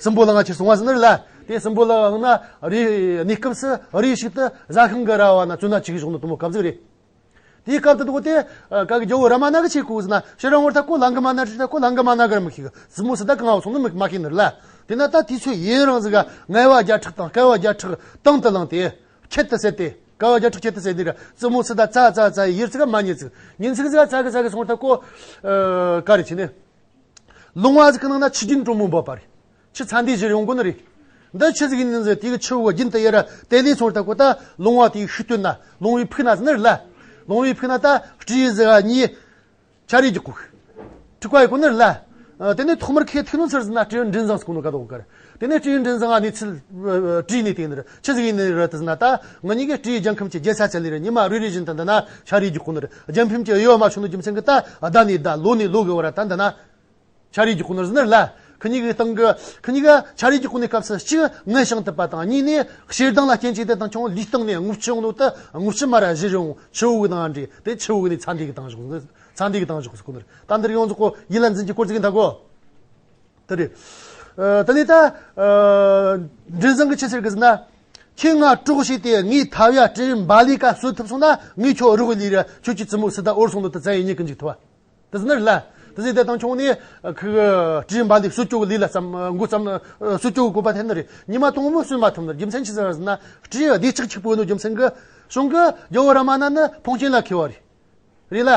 སྲིན་པོ་ལ་ང་ཁྱེར་སོང་བ་ཟིན་ནི་རེད་ལ། དེ་སྲིན་པོ་ལ་འང་ན་རེ་གནས་སྐབས་སུ་རེ་ཞིག་ཏུ་ཟ་ཤིང་གི་ར་བ་ན་བཙོན་ན་ཆིག་བཞག་ནི་དུ་མོ་སྐབས་ཟིག་རེད། དེའི་སྐབས་དུ་དུ་དེ་ག་གི་རྒྱལ་བོ་ར་མ་ན་གི་ཆེ་ཀུ་ཟིན་ན་ཕྱི་རང་བར་ཐག་གོ་ལང་གི་མ་ན་ཁྲི་ཐག་གོ་ལང་གི་མ་ན་གར་མི་ཤིག་ཟི་མོ་སི་ད་གང་བ་སོང་ནི་མི་མ་ཤེས་ནི་རེད་ལ། དེ་ན་ད་དུས་ཚོད་ཡུན་རིང་ཟིག་ག་ངལ་བ་བརྒྱ་ཕྲག་དང་བསྐལ་བ་བརྒྱ་ཕྲག་དང་དུ་བླངས་ཏེ་ཁྱད་དུ་བསད་དེ་བསྐལ་བ་བརྒྱ་ཕྲག་ཁྱད་དུ་བསད་དེ་ར་ཟི་མོ་སི་ད་ཙ་ཙ་ཙ་ཡིར་ཚིག་ག་མ་ཉེ་ཚིག་ཉིན་ཚིག་ཟིག་ག་ཙ་གི་ཙ་གི་སོང་ཐག་གོ་ག་རེ་ཆེ་ནི། ལུང་བ་ཟིག་གི་ནང་ན་ཆུ་རྒྱུན་དྲོན་མོ་འབབ་པ་རེད། ཆུ་ཚ་འདི་བཞུར་ཡོང་གོ་ནི་རེད། འདི་ཆུ་ཟིག་ཡིན་ཟེར་དེ་གི་ཆུ་བོ་རྒྱུན་དུ་ཡར་ར་དེ་ལས་སོང་ད་གོ་ད་ལུང་བ་དེའི་ཤུལ་སྟོད་ན་ལུང་བའི་ཕུག་ན་ཟེར་ནི་རེད་ལ། ལུང་བའི་ཕུག་ན་ད་སྤྲེའུ་ཟིག་གཉིས་ཆ་རེ་རྒྱུག་གོ། ཁྲིག་པ་ཡི་གོ་ནི་རེད་ལ། དེ་ནས་ཐོག་མར་ཁས་ཐུག་ནོ་ཚུར་ཟེར་ན་སྤྲེའུ་མགྲིན་བཟང་ཟེར་གོ་ནོ་ག་དོ་ག་རེད། དེ་ནས་སྤྲེའུ་མགྲིན་བཟང་ཨ་ནི་ཚུར་བྲིས་ནས་དེ་ནི་རེད་ཆུ་ཟིག་ཡིན་ནི་རེད་དུ་ཟེར་ན་ད་ང་གཉིས་ཀས་སྤྲེའུ་རྒྱལ་ཁམས་ཀྱི་རྒྱལ་ས་ཆ་ལས་རེད་ཉི་མ་རེ་རེ་བཞིན་དུ་འདི་ན་ཆ་རེ་རྒྱུག་གོ་ནི་རེད། རྒྱལ་ཕམ་གྱི་གཡོ་མ་བྱུང་ནོ་རྒྱུ་མཚན་གྱི་ད་ཟླ་ནས་ཟླ་ལོ་ནས་ལོ་གི་བར་ད་འདི་ན། ཆ་རེ་རྒྱུག་གོ་ནི་ཟེར་ནི་ལ། ཁི་གཉིས་ཀྱི་སྟེང་གི་ཁི་གཉིས་ཀ་ཆ་རེ་རྒྱུག་གོ་ནི་སྐབས་སུ་གཅིག་ངན་ཞིང་དུབ་པ་དང་གཉིས་ནི་ཞེ་སྡང་ལ་རྐྱེན་བྱས་ཏེ་དང་ཆུང་ལུས་སྟེང་ནས་རྔུལ་ཆུ་ཡོང་ནོ་དུ་རྔུལ་ཆུ་མ་ར་བཞུར་ཡོང་ཆུ་བོ་གི་ནང་འདྲེས་ཏེ་ཆུ་བོ་གི་ནས་ཚ་འདི་གི་དང་བཞག་ཚ་འདི་གི་དང་བཞག་ཟེར་གོ་ནི་རེད། ད་འདིར་ཡོངས་རྫོགས་གོ་ཡིད་ལ་འཛིན་གྱི་སྐོར་ཟིག་ཡིན་ད་གོ། དེ་རེད། ཨ་དེ་ནས་ད་ཨ་མགྲིན་བཟང་གི་ཆི་ཟེར་གི་ཟེར་ན། ཁྱེད་ང་གྲོགས་བྱས་ཏེ་ངའི་ཐབ་ཡ་སྤྲེའུ་འབའ་ལི་ཀ་གསོད་ཐུབ་སོང་ན་ངས་ཁྱོད་རོགས་ལས་ར་ཁྱོད་ཀྱི་བཙུན་མོ་སི་ཏཱ་འོར་སོང་ནོ་དུ་བཙན་ཡེ་ཉེ་གི་འཇུག་ཐུབ་བ། དེ་ཟེར་ནི་རེད་ལ། དེ་ཟེར་དེ་དང་ཆུང་ནས་ཁུ་སྤྲེའུ་འབའ་ལི་གསོད་སྐྱོ་གི་ལས་ལ་བསམ་མགོ་བསམ་གསོད་སྐྱོ་གི་བཀོད་པ་འཐེན་ནི་རེད། ཉི་མ་དང་པོ་གསོད་མ་ཐུབ་ནི་རྒྱུ་མཚན་ཅི་ཟེར་ཟེར་ན་སྤྲེའུ་བདེ་ལྕག་གཅིག་པོ་ཡིན་ནོ་རྒྱུ་མཚན་གི་གཞུང་གི་རྒྱལ་བོ་ར་མ་ན་ནི་ཕོངས་ཆེན་ལ་མཁས་པ་རེད། རེད་ལ།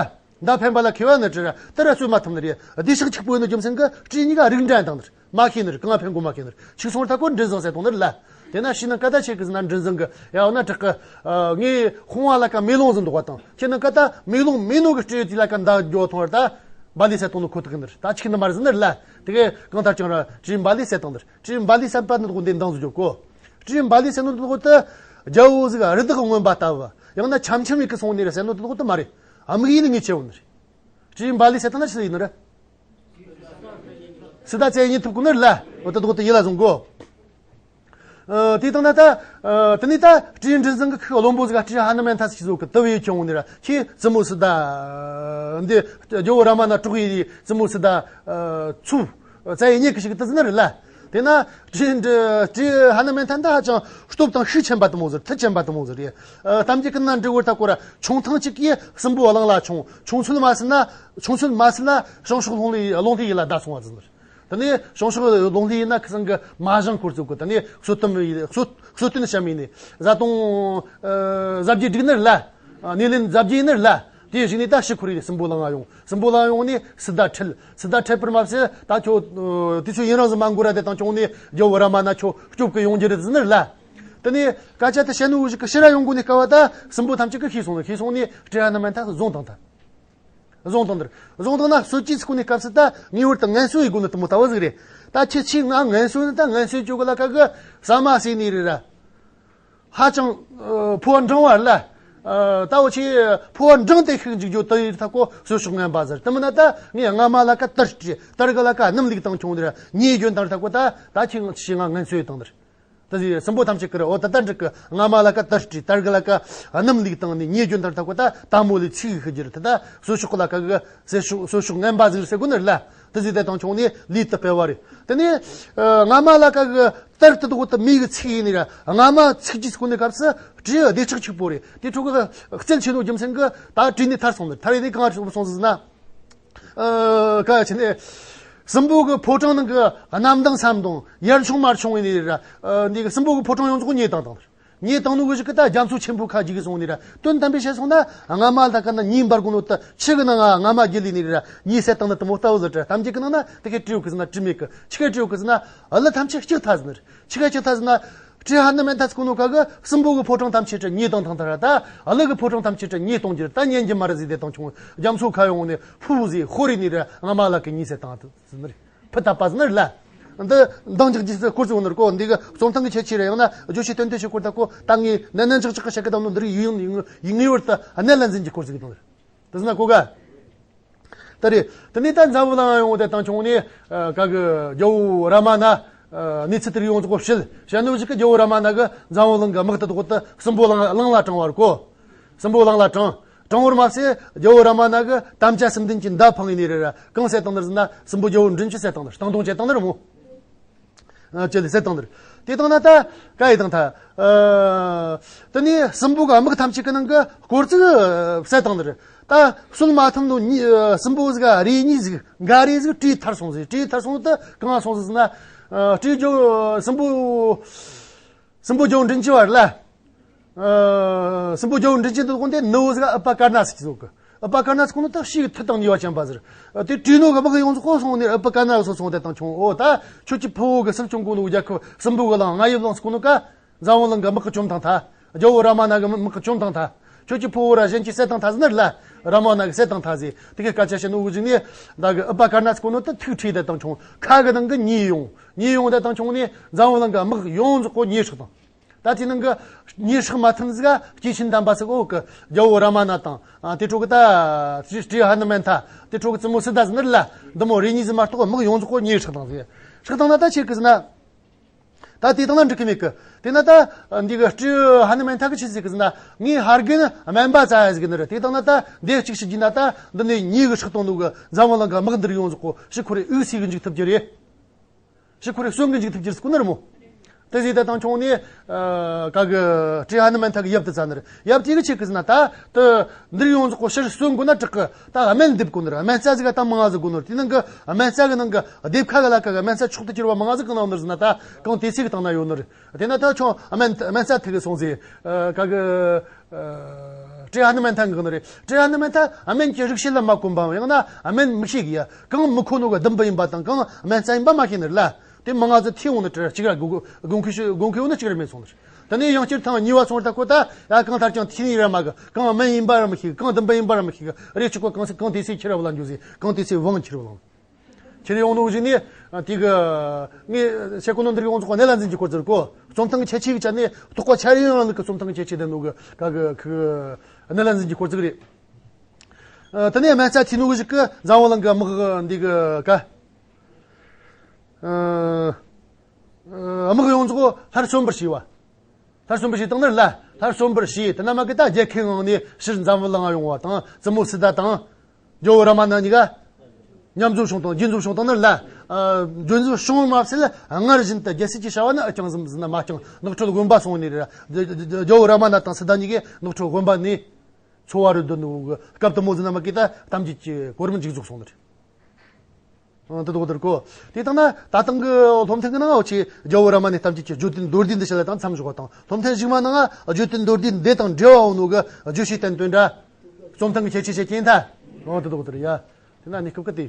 མདའ་འཕེན་པ་ལ་མཁས་པ་ནི་དྲི་ར་དེ་ར་གསོད་མ་ཐུབ་ནི་རེད། བདེ་ལྕག་གཅིག་པོ་ཡིན་ནོ་རྒྱུ་མཚན་གི་སྤྲེའུ་གཉིས་ཀ་རིགས་འདྲ་ཡང་དང་ནི་རེད། མ་ཤེས་ནི་རེད། གང་ཕན་གོ་མ་ཤེས་ནི་རེད། ཆིག་སོང་ར་ཐ་ཀོ་མགྲིན་བཟང་ཟེར་དང་ནི་རེད་ལ། དེ་ན་ཤི་ན་ཀ་ད་ཆེ་གི་ཟིན་ན་མགྲིན་བཟང་གི་ཡ་འོ་ན་དྲག་གི་ངའི་ཧོང་བ་ལ་ཀ་མེ་ལོང་ཟིན་འདུག་བ་དང་ཁྱེད་ན་ཀ་ད་མེ་ལོང་མེ་ནོ་གི་སྤྲེའུ་དེ་ལ་ཀ་མདའ་རྒྱོ་ཐོང་ར་ད་འབའ་ལི་ཟེར་དང་ནི་ཁོ་ཐག་གི་ནི་རེད། ད་ཆིག་ནི་མ་རེད་ཟིན་ནི་རེད་ལ། དེ་གི་གང་ཐར་ཀྱང་ར་སྤྲེའུ་འབའ་ལི་ཟེར་དང་ནི་རེད། སྤྲེའུ་འབའ་ལི་ཟེར་པ་ནི་དགོ་འདི་འདང་ཟིག་རྒྱོ་གོ། སྤྲེའུ་འབའ་ལི་ཟེར་ནི་དགོ་ད་རྒྱལ་བོ་ཟིག་རི་དྭགས་རྔོན་པ་ལྟ་བུ་ཡང་ན་འཆམ་འཆམ་ཡི་གི་སོང་ནི་རེད་ཟེར་ནི་དགོ་ད་མ་རེད། ཨ་མི་གི་ནི་ངས་ཆེ་བོ་ནི་རེད། སྤྲེའུ་འབའ་ལི་ཟེར་ད་ན་ཆི་ཡིན་ནི་རེད། སི་ཏཱ་བཙན་ཡེ་ཐུབ་གོ་ནི་རེད་ལ། འོ་ད་དགོ་ད་ཡིད་ལ་བཟུང་གོ། ཨ་དེ་དང་ན་ད་ཨ་དེ་ནས་ད་སྤྲེའུ་མགྲིན་བཟང་གི་ཁུག་བློན་པོ་ཟིག་ག་སྤྲེའུ་ཧ་ནུ་མན་ཐ་སི་ཟོ་གི་དུ་བའི་ཁྱོང་ནི་ར་ཁྱེད་བཙུན་མོ་སི་ཏཱ་འདི་ཇོ་བོ་ར་མ་ན་གྲོགས་ཡི་བཙུན་མོ་སི་ཏཱ་ཚུ་བཙའ་ཡི་ཉེ་གི་ཞིག་དུ་ཟིན་ནི་རེད་ལ། དེ་ན་སྤྲེའུ་འདི་སྤྲེའུ་ཧ་ནུ་མན་ཐ་འདི་ཧ་ཅང་སྟོབས་དང་ཤུགས་ཆེན་པ་དུ་མོ་ཟིག་མཐུ་ཆེན་པ་དུ་མོ་ཟིག་རེད། ཨ་གཏམ་རྒྱུད་ཀུན་ན་འབྲི་བར་ད་གོ་ར་ཆུང་ཐང་གཅིག་གིས་སྲིན་པོ་གླང་ལ་ཆུང་ཆུང་ཚོད་མ་ཟིན་ན་ཆུང་ཚོད་མ་ཟིན་ན་བྱང་ཕྱོགས་ལྷུང་ལྷུང་ལྷུང་ལྷུང་ཡི་ལ་བདའ་སོང་བ་ཟིན་ནི་རེད། དེ་ནས་བྱང་ཕྱོགས་ལོང་ལི་ཡིན་ན་ཁི་སང་གི་མ་ཞང་འཁོར་ཚུགས་གི་དེ་ནས་གསོད་དོན་གསོད་གསོད་དོན་བཤམས་ཡིན་ནས་བཟའ་བཏུང་ཨ་བཟའ་བརྗེ་སྒྲིག་ནི་རེད་ལ། ཨ་སྣེ་ལེན་བཟའ་བརྗེ་ཡིན་ནི་རེད་ལ། དེའི་གཞུག་ནས་ད་ཕྱི་འཁོར་ཡི་སྲིན་པོ་གླང་ང་ཡོང་། སྲིན་པོ་གླང་ཡོང་ནས་སི་ཏཱ་ཁྲིད། སི་ཏཱ་ཁྲིད་པར་མ་ཟད་ད་ཁྱོད་ཨ་དུས་ཚོད་ཡུན་རིང་ཟིག་མ་འགོར་ར་དེ་དང་བྱུང་ནས་རྒྱལ་བོ་ར་མ་ན་ཁྱོད་སྐྱོབ་གི་ཡོང་རྒྱུ་རེད་ཟེར་ནི་རེད་ལ། དེ་ནས་སྐད་ཆ་དེ་བཤད་ནོ་ཞིག་གི་ཕྱིར་ར་ཡོང་དགོས་ནས་སྐབས་བ་ད་སྲིན་པོ་ཐམས་ཅད་ཀྱིས་ཤེས་སོང་ནས་ཤེས་སོང་ནས་སྤྲེའུ་ཧ་ནུ་མན་ཐ་བཟུང་བཏང་ད། བཟུང་བཏང་ནི་རེད། བཟུང་བཏང་ན་གསོད་ཀྱི་ཚིག་ནས་སྐབས་སུ་ད་ངེས་པར་དུ་ངན་གསོ་ཡི་སྒོ་ནས་དུ་མོ་ལྟ་བུ་ཟིག་རེད། ད་ཁྱེད་ཆེས་ང་ངན་གསོ་ནི་ད་ངན་གསོ་བཅོ་གི་ལ་ཀ་གི་ཟ་མ་ཟོས་ནི་རེད་ར། ཧ་ཅང་ཨ་ཕོ་བ་འབྲིང་བ་ལ། ཨ་ད་འོ་ཆེ་ཕོ་བ་འབྲིང་དེ་ཤུགས་འཇུག་རྒྱུ་དུ་ཡི་ཐ་ཀོ་གསོ་ཤོག་ངན་པ་ཟེར་དུ་མིན་ན་ད་ངས་སྔ་མ་ལ་ཀ་དར་སྤྲི་དར་གི་ལ་ཀ་སྣུམ་ལིག་བཏང་ཆུང་དེ་ར་ཉེས་རྒྱུ་དར་ཐ་ཀོ་ད་ད་ཁྱེད་ང་ཆེ་ང་ངན་གསོ་ཡི་བཏང་དེ་ར། ད་ཟེར་སྲིན་པོ་ཐམས་ཅད་ཀྱི་རེད། འོ་ད་ལྟ་འགྲིག་གི་སྔ་མ་ལ་ཀ་དར་སྤྲི་དར་གི་ལ་ཀ་སྣུམ་ལིག་བཏང་ནས་ཉེས་རྒྱུ་དར་ཐ་ཀོ་ད་ད་མོ་ལས་ཚིག་གི་ཤི་རྒྱུ་རེད། ད་ད་གསོ་ཤོག་གི་ལ་ཀ་གི་ཟེར་ཤོག་གསོ་ཤོག་ངན་པ་ཟིག་ཟེར་དགོས་ནི་རེད་ལ། དེ་ཟིག་དེ་དང་ཆུང་ནས་ལུས་དུ་སྤེལ་བ་རེད། དེ་ནས་ཨ་སྔ་མ་ལ་ཀ་གི་དར་དུ་དོག་ཏུ་མི་གི་ཚིག་ཡིན་ནི་ར་སྔ་མ་ཚིག་གི་ཚིག་ནི་སྐབས་སུ་སྤྲེའུ་བདེ་ཆགས་ཆིག་པོ་རེད། དེ་ཕྲུ་གུ་རྩལ་ཆེ་ནོ་རྒྱུ་མཚན་གི་ད་བྲིས་ནས་ཐར་སོང་ནི་ཐར་ཡིན་ནི་གང་ང་སོང་ཟིག་ན། ཨ་ཀ་ཆེ་ནས་སྲིན་པོ་གི་ཕོ་བྲང་ནང་གི་གནམ་དང་ས་དང་ཡར་མཆོང་མར་མཆོང་ཡིན་ནི་ར་འདི་གི་སྲིན་པོ་གི་ཕོ་བྲང་ཡོངས་རྫོགས་ཉེས་བཏང་དང་། ཉེས་བཏང་ནོ་གི་ཞིག་གི་ད་རྒྱ་མཚོ་ཆེན་པོ་ཁ་འཇིག་གི་སོང་ནི་ར། དོན་དམ་པའི་བཤད་སོང་ན་སྔ་མ་ལ་ད་ག་ན་ཉེས་འབར་གོ་ནོ་ད་ཆི་གི་ནང་ང་སྔ་མ་རྒྱུ་ལས་ནི་ར་ཉེས་སད་བཏང་ནི་དུ་མོ་ལྟ་བུ་ཟེར་དྲ། གཏམ་རྒྱུད་གི་ནང་ན་དེ་གའི་སྤྲེའུ་གི་ཟེར་ན་དྲི་མེད་གི་ཆི་གའི་སྤྲེའུ་གི་ཟེར་ན་ཨ་ལི་ཐམས་ཅད་གཅིག་ཐ་ཟེར་ནི་ར། ཆི་གའི་གཅིག་ཐ་ཟེར་ན་སྤྲེའུ་ཧ་ནུ་མན་ཐ་ཟེར་གོ་ནོ་ག་གི་སྲིན་པོ་གི་ཕོ་བྲང་ཐམས་ཅད་དྲ་ཉེས་བཏང་ཐང་ཐ་ར། ད་ཨ་ལི་གི་ཕོ་བྲང་ཐམས་ཅད་དྲ་ཉེས་གཏོང་རྒྱུ་ར། ད་ཉན་རྒྱུ་མ་ར་ཟིག་དེ་དང་ཆུང་རྒྱ་མཚོ་ཁ་ཡོང་ནི་ཕུ་བོ་ཟིག་ཧོ་རི་ནི་ར་སྔ་མ་ལ་གི་ཉེས་སད་བཏང་ཐ་ཟེར་ནི་ར། ཕུ་ཐ་པ་ཟེར་ནི་ར་ལ། འདི་འདང་རྒྱག་རྒྱུ་སྐོར་ཟིག་ཡོད་ནི་རེད་གོ། འདི་གི་རྩོམ་ཐང་གི་ཁྱད་ཆོས་རེད། ཡང་ན་བརྗོད་བྱའི་དོན་དེ་ཞིག་སྐོར་ད་གོ། ད་ངས་ནན་ནན་ཆག་ཆག་གི་བཤད་གི་དང་ནོ་འདི་རིགས་ཡིན་ཡིན་ངེས་པར་དུ་གནད་ལ་འཛིན་གྱི་སྐོར་ཟིག་དང་། དེ་ཟིན་ན་གོ་ག་ད་རེད། དེ་ནས་ད་འཛམ་བུ་གླིང་ཡོང་དེ་དང་ཆུང་ནས་ག་གི་རྒྱལ་བོ་རཱ་མ་ན་གནས་ཚུལ་དེར་ཡོངས་རྫོགས་བཤད་བཤད་ནོ་ཞིག་གི། རྒྱལ་བོ་རཱ་མ་ན་གི་འཛམ་བུ་གླིང་གི་དམག་དེ་དག་ཏུ་སྲིན་པོ་གླང་གླང་ལ་དྲངས་པ་རེད་གོ། སྲིན་པོ་གླང་ལ་དྲངས། དྲངས་པར་མ་ཟད་རྒྱལ་བོ་རཱ་མ་ན་གི་དམ་བཅའ་གསུམ་ལྡན་གྱི་མདའ་འཕངས་ཡིན་ནི་རེད་ར། གང་བསད་བཏང་ནི་རེད་ཟེར་ན་སྲིན་པོ་རྒྱལ་བོ་མགྲིན་བཅུ་བསད་བཏང་ནི་རེད། བཏང་བཏང་བྱས་བཏང་ནི་རེད་མོ། ཨ་ཅི་ལ་བསད་བཏང་ནི་རེད། དེ་བཏང་ན་ད་ག་ཡི་བཏང་ཐལ། ཨ་དེ་ནས་སྲིན་པོ་གི་དམག་ཐམས་ཅད་ཀྱི་ནང་གི་སྐོར་ཙིག་བསད་བཏང་ནི་རེད། ད་གསོད་མ་ཐུབ་ནོ་གཉིས་ཨ་སྲིན་པོ་ཟིག་རེ་གཉིས་ཟིག་འགའ་རེ་ཟིག་བྲོས་ཐར་སོང་ཟིག་བྲོས་ཐར་སོང་དུས་གང་སོང་ཟིག་ཟེར་ན། ཨ་བྲོས་རྒྱུ་སྲིན་པོ་སྲིན་པོ་རྒྱལ་བོ་མགྲིན་བཅུ་བ་རེད་ལ། ཨ་སྲིན་པོ་རྒྱལ་བོ་མགྲིན་བཅུ་འདི་དགོན་དེ་ནུ་བོ་ཟིག་ཨུ་པ་ཀར་ན་ཟེར་གྱི་ཟིག་གི། ཨུ་པ་ཀར་ན་ཟེར་གོ་ནོ་ད་ཕྱིའི་མཐུ་དང་ནུས་པ་ཅན་པ་ཟིག་ཨ་དེ་བྲོས་ནོ་གི་དམག་ཡོངས་རྫོགས་གོ་སོང་ནས་ཨུ་པ་ཀར་ན་གི་སོ་སོང་དེ་དང་ཆུང་། འོ་ད་ཁྱོད་ཀྱི་ཕུ་བོ་གི་སྲིད་སྐྱོང་གོ་ནོ་རྒྱལ་ཁབ་སྲིན་པོ་གི་གླང་རྔ་ཡབ་གླིང་ཟེར་གོ་ནོ་ཀ་འཛམ་བུ་གླིང་གི་དམག་གི་བཅོམ་བཏང་ཐལ། རྒྱལ་བོ་རཱ་མ་ན་གི་དམག་གི་བཅོམ་བཏང་ཐལ། ཁྱོད་ཀྱི་ཕུ་བོ་ར་གཞན་གྱིས་བསད་བཏང་ཐལ་ཟེར་ནི་རེད་ལ། རཱ་མ་ན་གིས་བསད་བཏང་ཐལ་ཟེར། དེ་གི་སྐད་ཆ་བཤད་ནོ་གི་གཞུག་ནས་ད་གི་ཨུ་པ་ཀར་ན་ཟེར་གོ་ནོ་ད་ཐུགས་ཁྲོས་དེ་དང་ཆུང་། ཁ་གི་ནང་གི་མྱེ་ཡོང་མྱེ་ཡོང་དེ་དང་ཆུང་ནས་འཛམ་བུ་གླིང་གི་དམག་ཡོངས་རྫོགས་གོ་མྱེ་སྲེག་བཏང་། ད་དེའི་ནང་གི་མྱེ་སྲེག་མ་ཐུབ་ཟིག་ག་སྐྱེས་ཆེན་དམ་པ་ཟིག་འོ་གི་རྒྱལ་བོ་རཱ་མ་ན་དང་། ཨ་དེ་འཕྲོ་གི་ད་སྤྲེའུ་ཧ་ནུ་མན་ཐ། དེ་འཕྲོ་གི་བཙུན་མོ་སི་ཏཱ་ཟེར་ནི་རེད་ལ། འདི་མོ་རེ་གཉིས་ཟིག་མ་གཏོགས་དམག་ཡོངས་རྫོགས་གོ་མྱེ་སྲེག་བཏང་ཟིག་སྲེག་བཏང་ན་ད་ཆི་གི་ཟེར་ན། ད་དེ་བཏང་ན་འགྲིག་གི་མེད་གི། དེ་ན་ད་འདི་གི་སྤྲེའུ་ཧ་ནུ་མན་ཐ་གི་ཆི་ཟེར་གི་ཟེར་ན། ངའི་ཕ་རྒན་སྨན་པ་བཙལ་ཡ་ཟེར་གི་ནི་རེད། དེ་བཏང་ན་ད་འདི་གཅིག་བྱེད་རྒྱུ་ན་ད་འདི་ནས་མྱེ་གིས་སྲེག་བཏང་ནོ་གི་འཛམ་བུ་གླིང་གི་དམག་འདི་རིགས་ཡོངས་རྫོགས་གོ་ཕྱིར་ཁོ་རེ་འུ་སུ་གི་འཇུག་ཐུབ་རྒྱུ་རེད། ཕྱིར་ཁོ་རེ་གསོན་གི་འཇུག་ཐུབ་རྒྱུ་རེད་ཟེར་གོ་ནི་རེད་མོ། དེ་ཟིག་ད་དང་ཆུང་ནས་ཨ་ག་གི་སྤྲེའུ་ཧ་ནུ་མན་ཐ་གི་ཡབ་དེ་བཙལ་ནི་རེད། ཡབ་དེ་གིས་ཆི་གི་ཟེར་ན། ད་དེ་འདི་རིགས་ཡོངས་རྫོགས་གོ་ཕྱིར་གསོན་དགོས་ན་དྲག་གི། ད་སྨན་འདེབས་དགོས་ནི་རེད། སྨན་རྩྭ་ཟིག་ག་ད་མང་ང་ཟིག་དགོས་ནི་རེད། དེ་ནང་གི་སྨན་རྩྭ་གི་ནང་གི་སྡེབ་ཁ་གི་ལ་ཁ་གི་སྨན་རྩྭ་མཆོག་ཏུ་གྱུར་པ་མང་ང་ཟིག་གང་ན་ཡོད་ནི་རེད་ཟེར་ན། ད་གང་དེ་ཚེ་གི་སྟེང་ན་ཡོད་ནི་རེད། དེ་ན་ད་ཁྱོད་སྨན་སྨན་རྩྭ་ཐུག་གི་སོང་ཟེར། ཨ་ག་གི་ཨ་སྤྲེའུ་ཧ་ནུ་མན་ཐ་འགག་ནི་རེད། སྤྲེའུ་ཧ་ནུ་མན་ཐ་སྨན་གྱི་རིག་བྱེད་ལ་མ་གོམས་པའམ། ཡང་ན་སྨན་མི་ཤེས་གི་ཡ། གང་མི་ཁོ་ནོ་གི་ལྡུམ་བུ་ཡིན་པ་དང་གང་སྨན་རྩྭ་ཡིན་པ་མ་ཤེས་ནི་རེད་ལ། དེ་མང་ང་ཟིག་ཐེ་འོང་ནི་དྲི་གཅིག་ར་དགོས་དགོས་མཁོ་དགོས་མཁོ་ཡོད་ནི་གཅིག་ར་མེད་སོང་ནི་རེད། དེ་ནས་ཡང་བསྐྱར་ཐེངས་གཉིས་པ་སོང་བར་ད་གོ། ད་ཡ་གང་ལྟར་ཀྱང་ཐེ་ནི་ར་མ་གི། གང་སྨན་ཡིན་པ་ར་མི་ཤེས་གི། གང་ལྡུམ་བུ་ཡིན་པ་ར་མི་ཤེས་གི། རེ་གཅིག་གོ་གང་ཚེ་གང་དེ་ཚེ་ཁྱེར་བ་ལ་འགྱོ་ཟེར། གང་དེ་ཚེ་དབང་ཁྱེར་བ་ལ། ཁྱེར་ཡོང་ནོ་གཞུག་ནས་དེ་གི་ངས་བཤད་གོ་ནོ་འདི་རིགས་ཡོངས་རྫོགས་གནད་ལ་འཛིན་གྱི་སྐོར་ཟིག་རེད་གོ། རྩོམ་ཐང་གི་ཁྱད་ཆོས་ཀྱི་ཆ་ནས་རྟོགས་པ་འཆར་ཡན་རིང་ལུགས་ཀྱི་རྩོམ་ཐང་གི་ཁྱད་ཆོས་ལྡན་ནོ་གི་ག་གི་གནད་ལ་འཛིན་གྱི་སྐོར་ཟིག་རེད། ཨ་དེ་ནས་སྨན་རྩྭ་ཐོན་ནོ་གི་གཞུག་གི་འཛམ་བུ་གླིང་གི་དམག་འདི་གི་ཀ་ཨ་དམག་ཡོངས་རྫོགས་སླར་གསོན་པར་བྱས་པ། སླར་གསོན་པར་བྱས་བཏང་ནི་རེད་ལ། སླར་གསོན་པར་བྱས། དེ་ན་མ་གི་ད་རྒྱལ་ཁའི་ངང་ནས་ཕྱིར་འཛམ་བུ་གླིང་ང་ཡོང་བ་དང་། བཙུན་མོ་སི་ཏཱ་དང་། རྒྱལ་བོ་རཱ་མ་ན་གཉིས་ཀ་མཉམ་འཛོམས་བྱུང་དང་རྒྱུན་འཛོམས་བྱུང་བཏང་ནི་རེད་ལ། ཨ་རྒྱུན་འཛོམས་བྱུང་མ་ཟད་སྔར་བཞིན་དུ་རྒྱལ་སྲིད་ཀྱི་བྱ་བ་ནི་ཨ་ཅང་ཟིག་ཟིག་ན་མ་ཅང་ནགས་ཁྲོད་དགོན་པ་སོང་ནི་རེད། རྒྱལ་བོ་རཱ་མ་ན་དང་སི་ཏཱ་གཉིས་ཀས་ནགས་ཁྲོད་དགོན་པ་ནས། འཚོ་བ་རོལ་དོན་ནོ་གི་སྐབས་དེ་མོ་ཟིག་ན་མ་གི་ད་གཏམ་རྒྱུད་ཀྱི་གོ་རིམ་མཇུག་རྫོགས་སོང་ནི་རེད། ཨང་དེ་དོག་དེར་གོ། དེ་དང་ན་ད་ཐེངས་གི་སློབ་ཐུན་གི་ནང་འོ་ཆེ་རྒྱལ་བོ་རཱ་མ་ནའི་གཏམ་རྒྱུད་ཀྱི་བརྗོད་དོན་མདོར་བསྡུས་འདི་བཤད་ལ་དང་མཚམས་འཇོག་པ་དང་། སློབ་ཐུན་གཞུག་མ་ནང་བརྗོད་དོན་མདོར་བསྡུས་འདི་དང་འབྲེལ་བ་ཡོད་ནོ་གི་བརྗོད་བྱའི་དོན་དོན་འདྲ། རྩོམ་ཐང་གི་ཁྱད་ཆོས་བཤད་ཀྱིན་ད། ཨང་དེ་དོག་དེར་ཡ། དེ་ན་གནས་སྐབས་ཀི་དེ།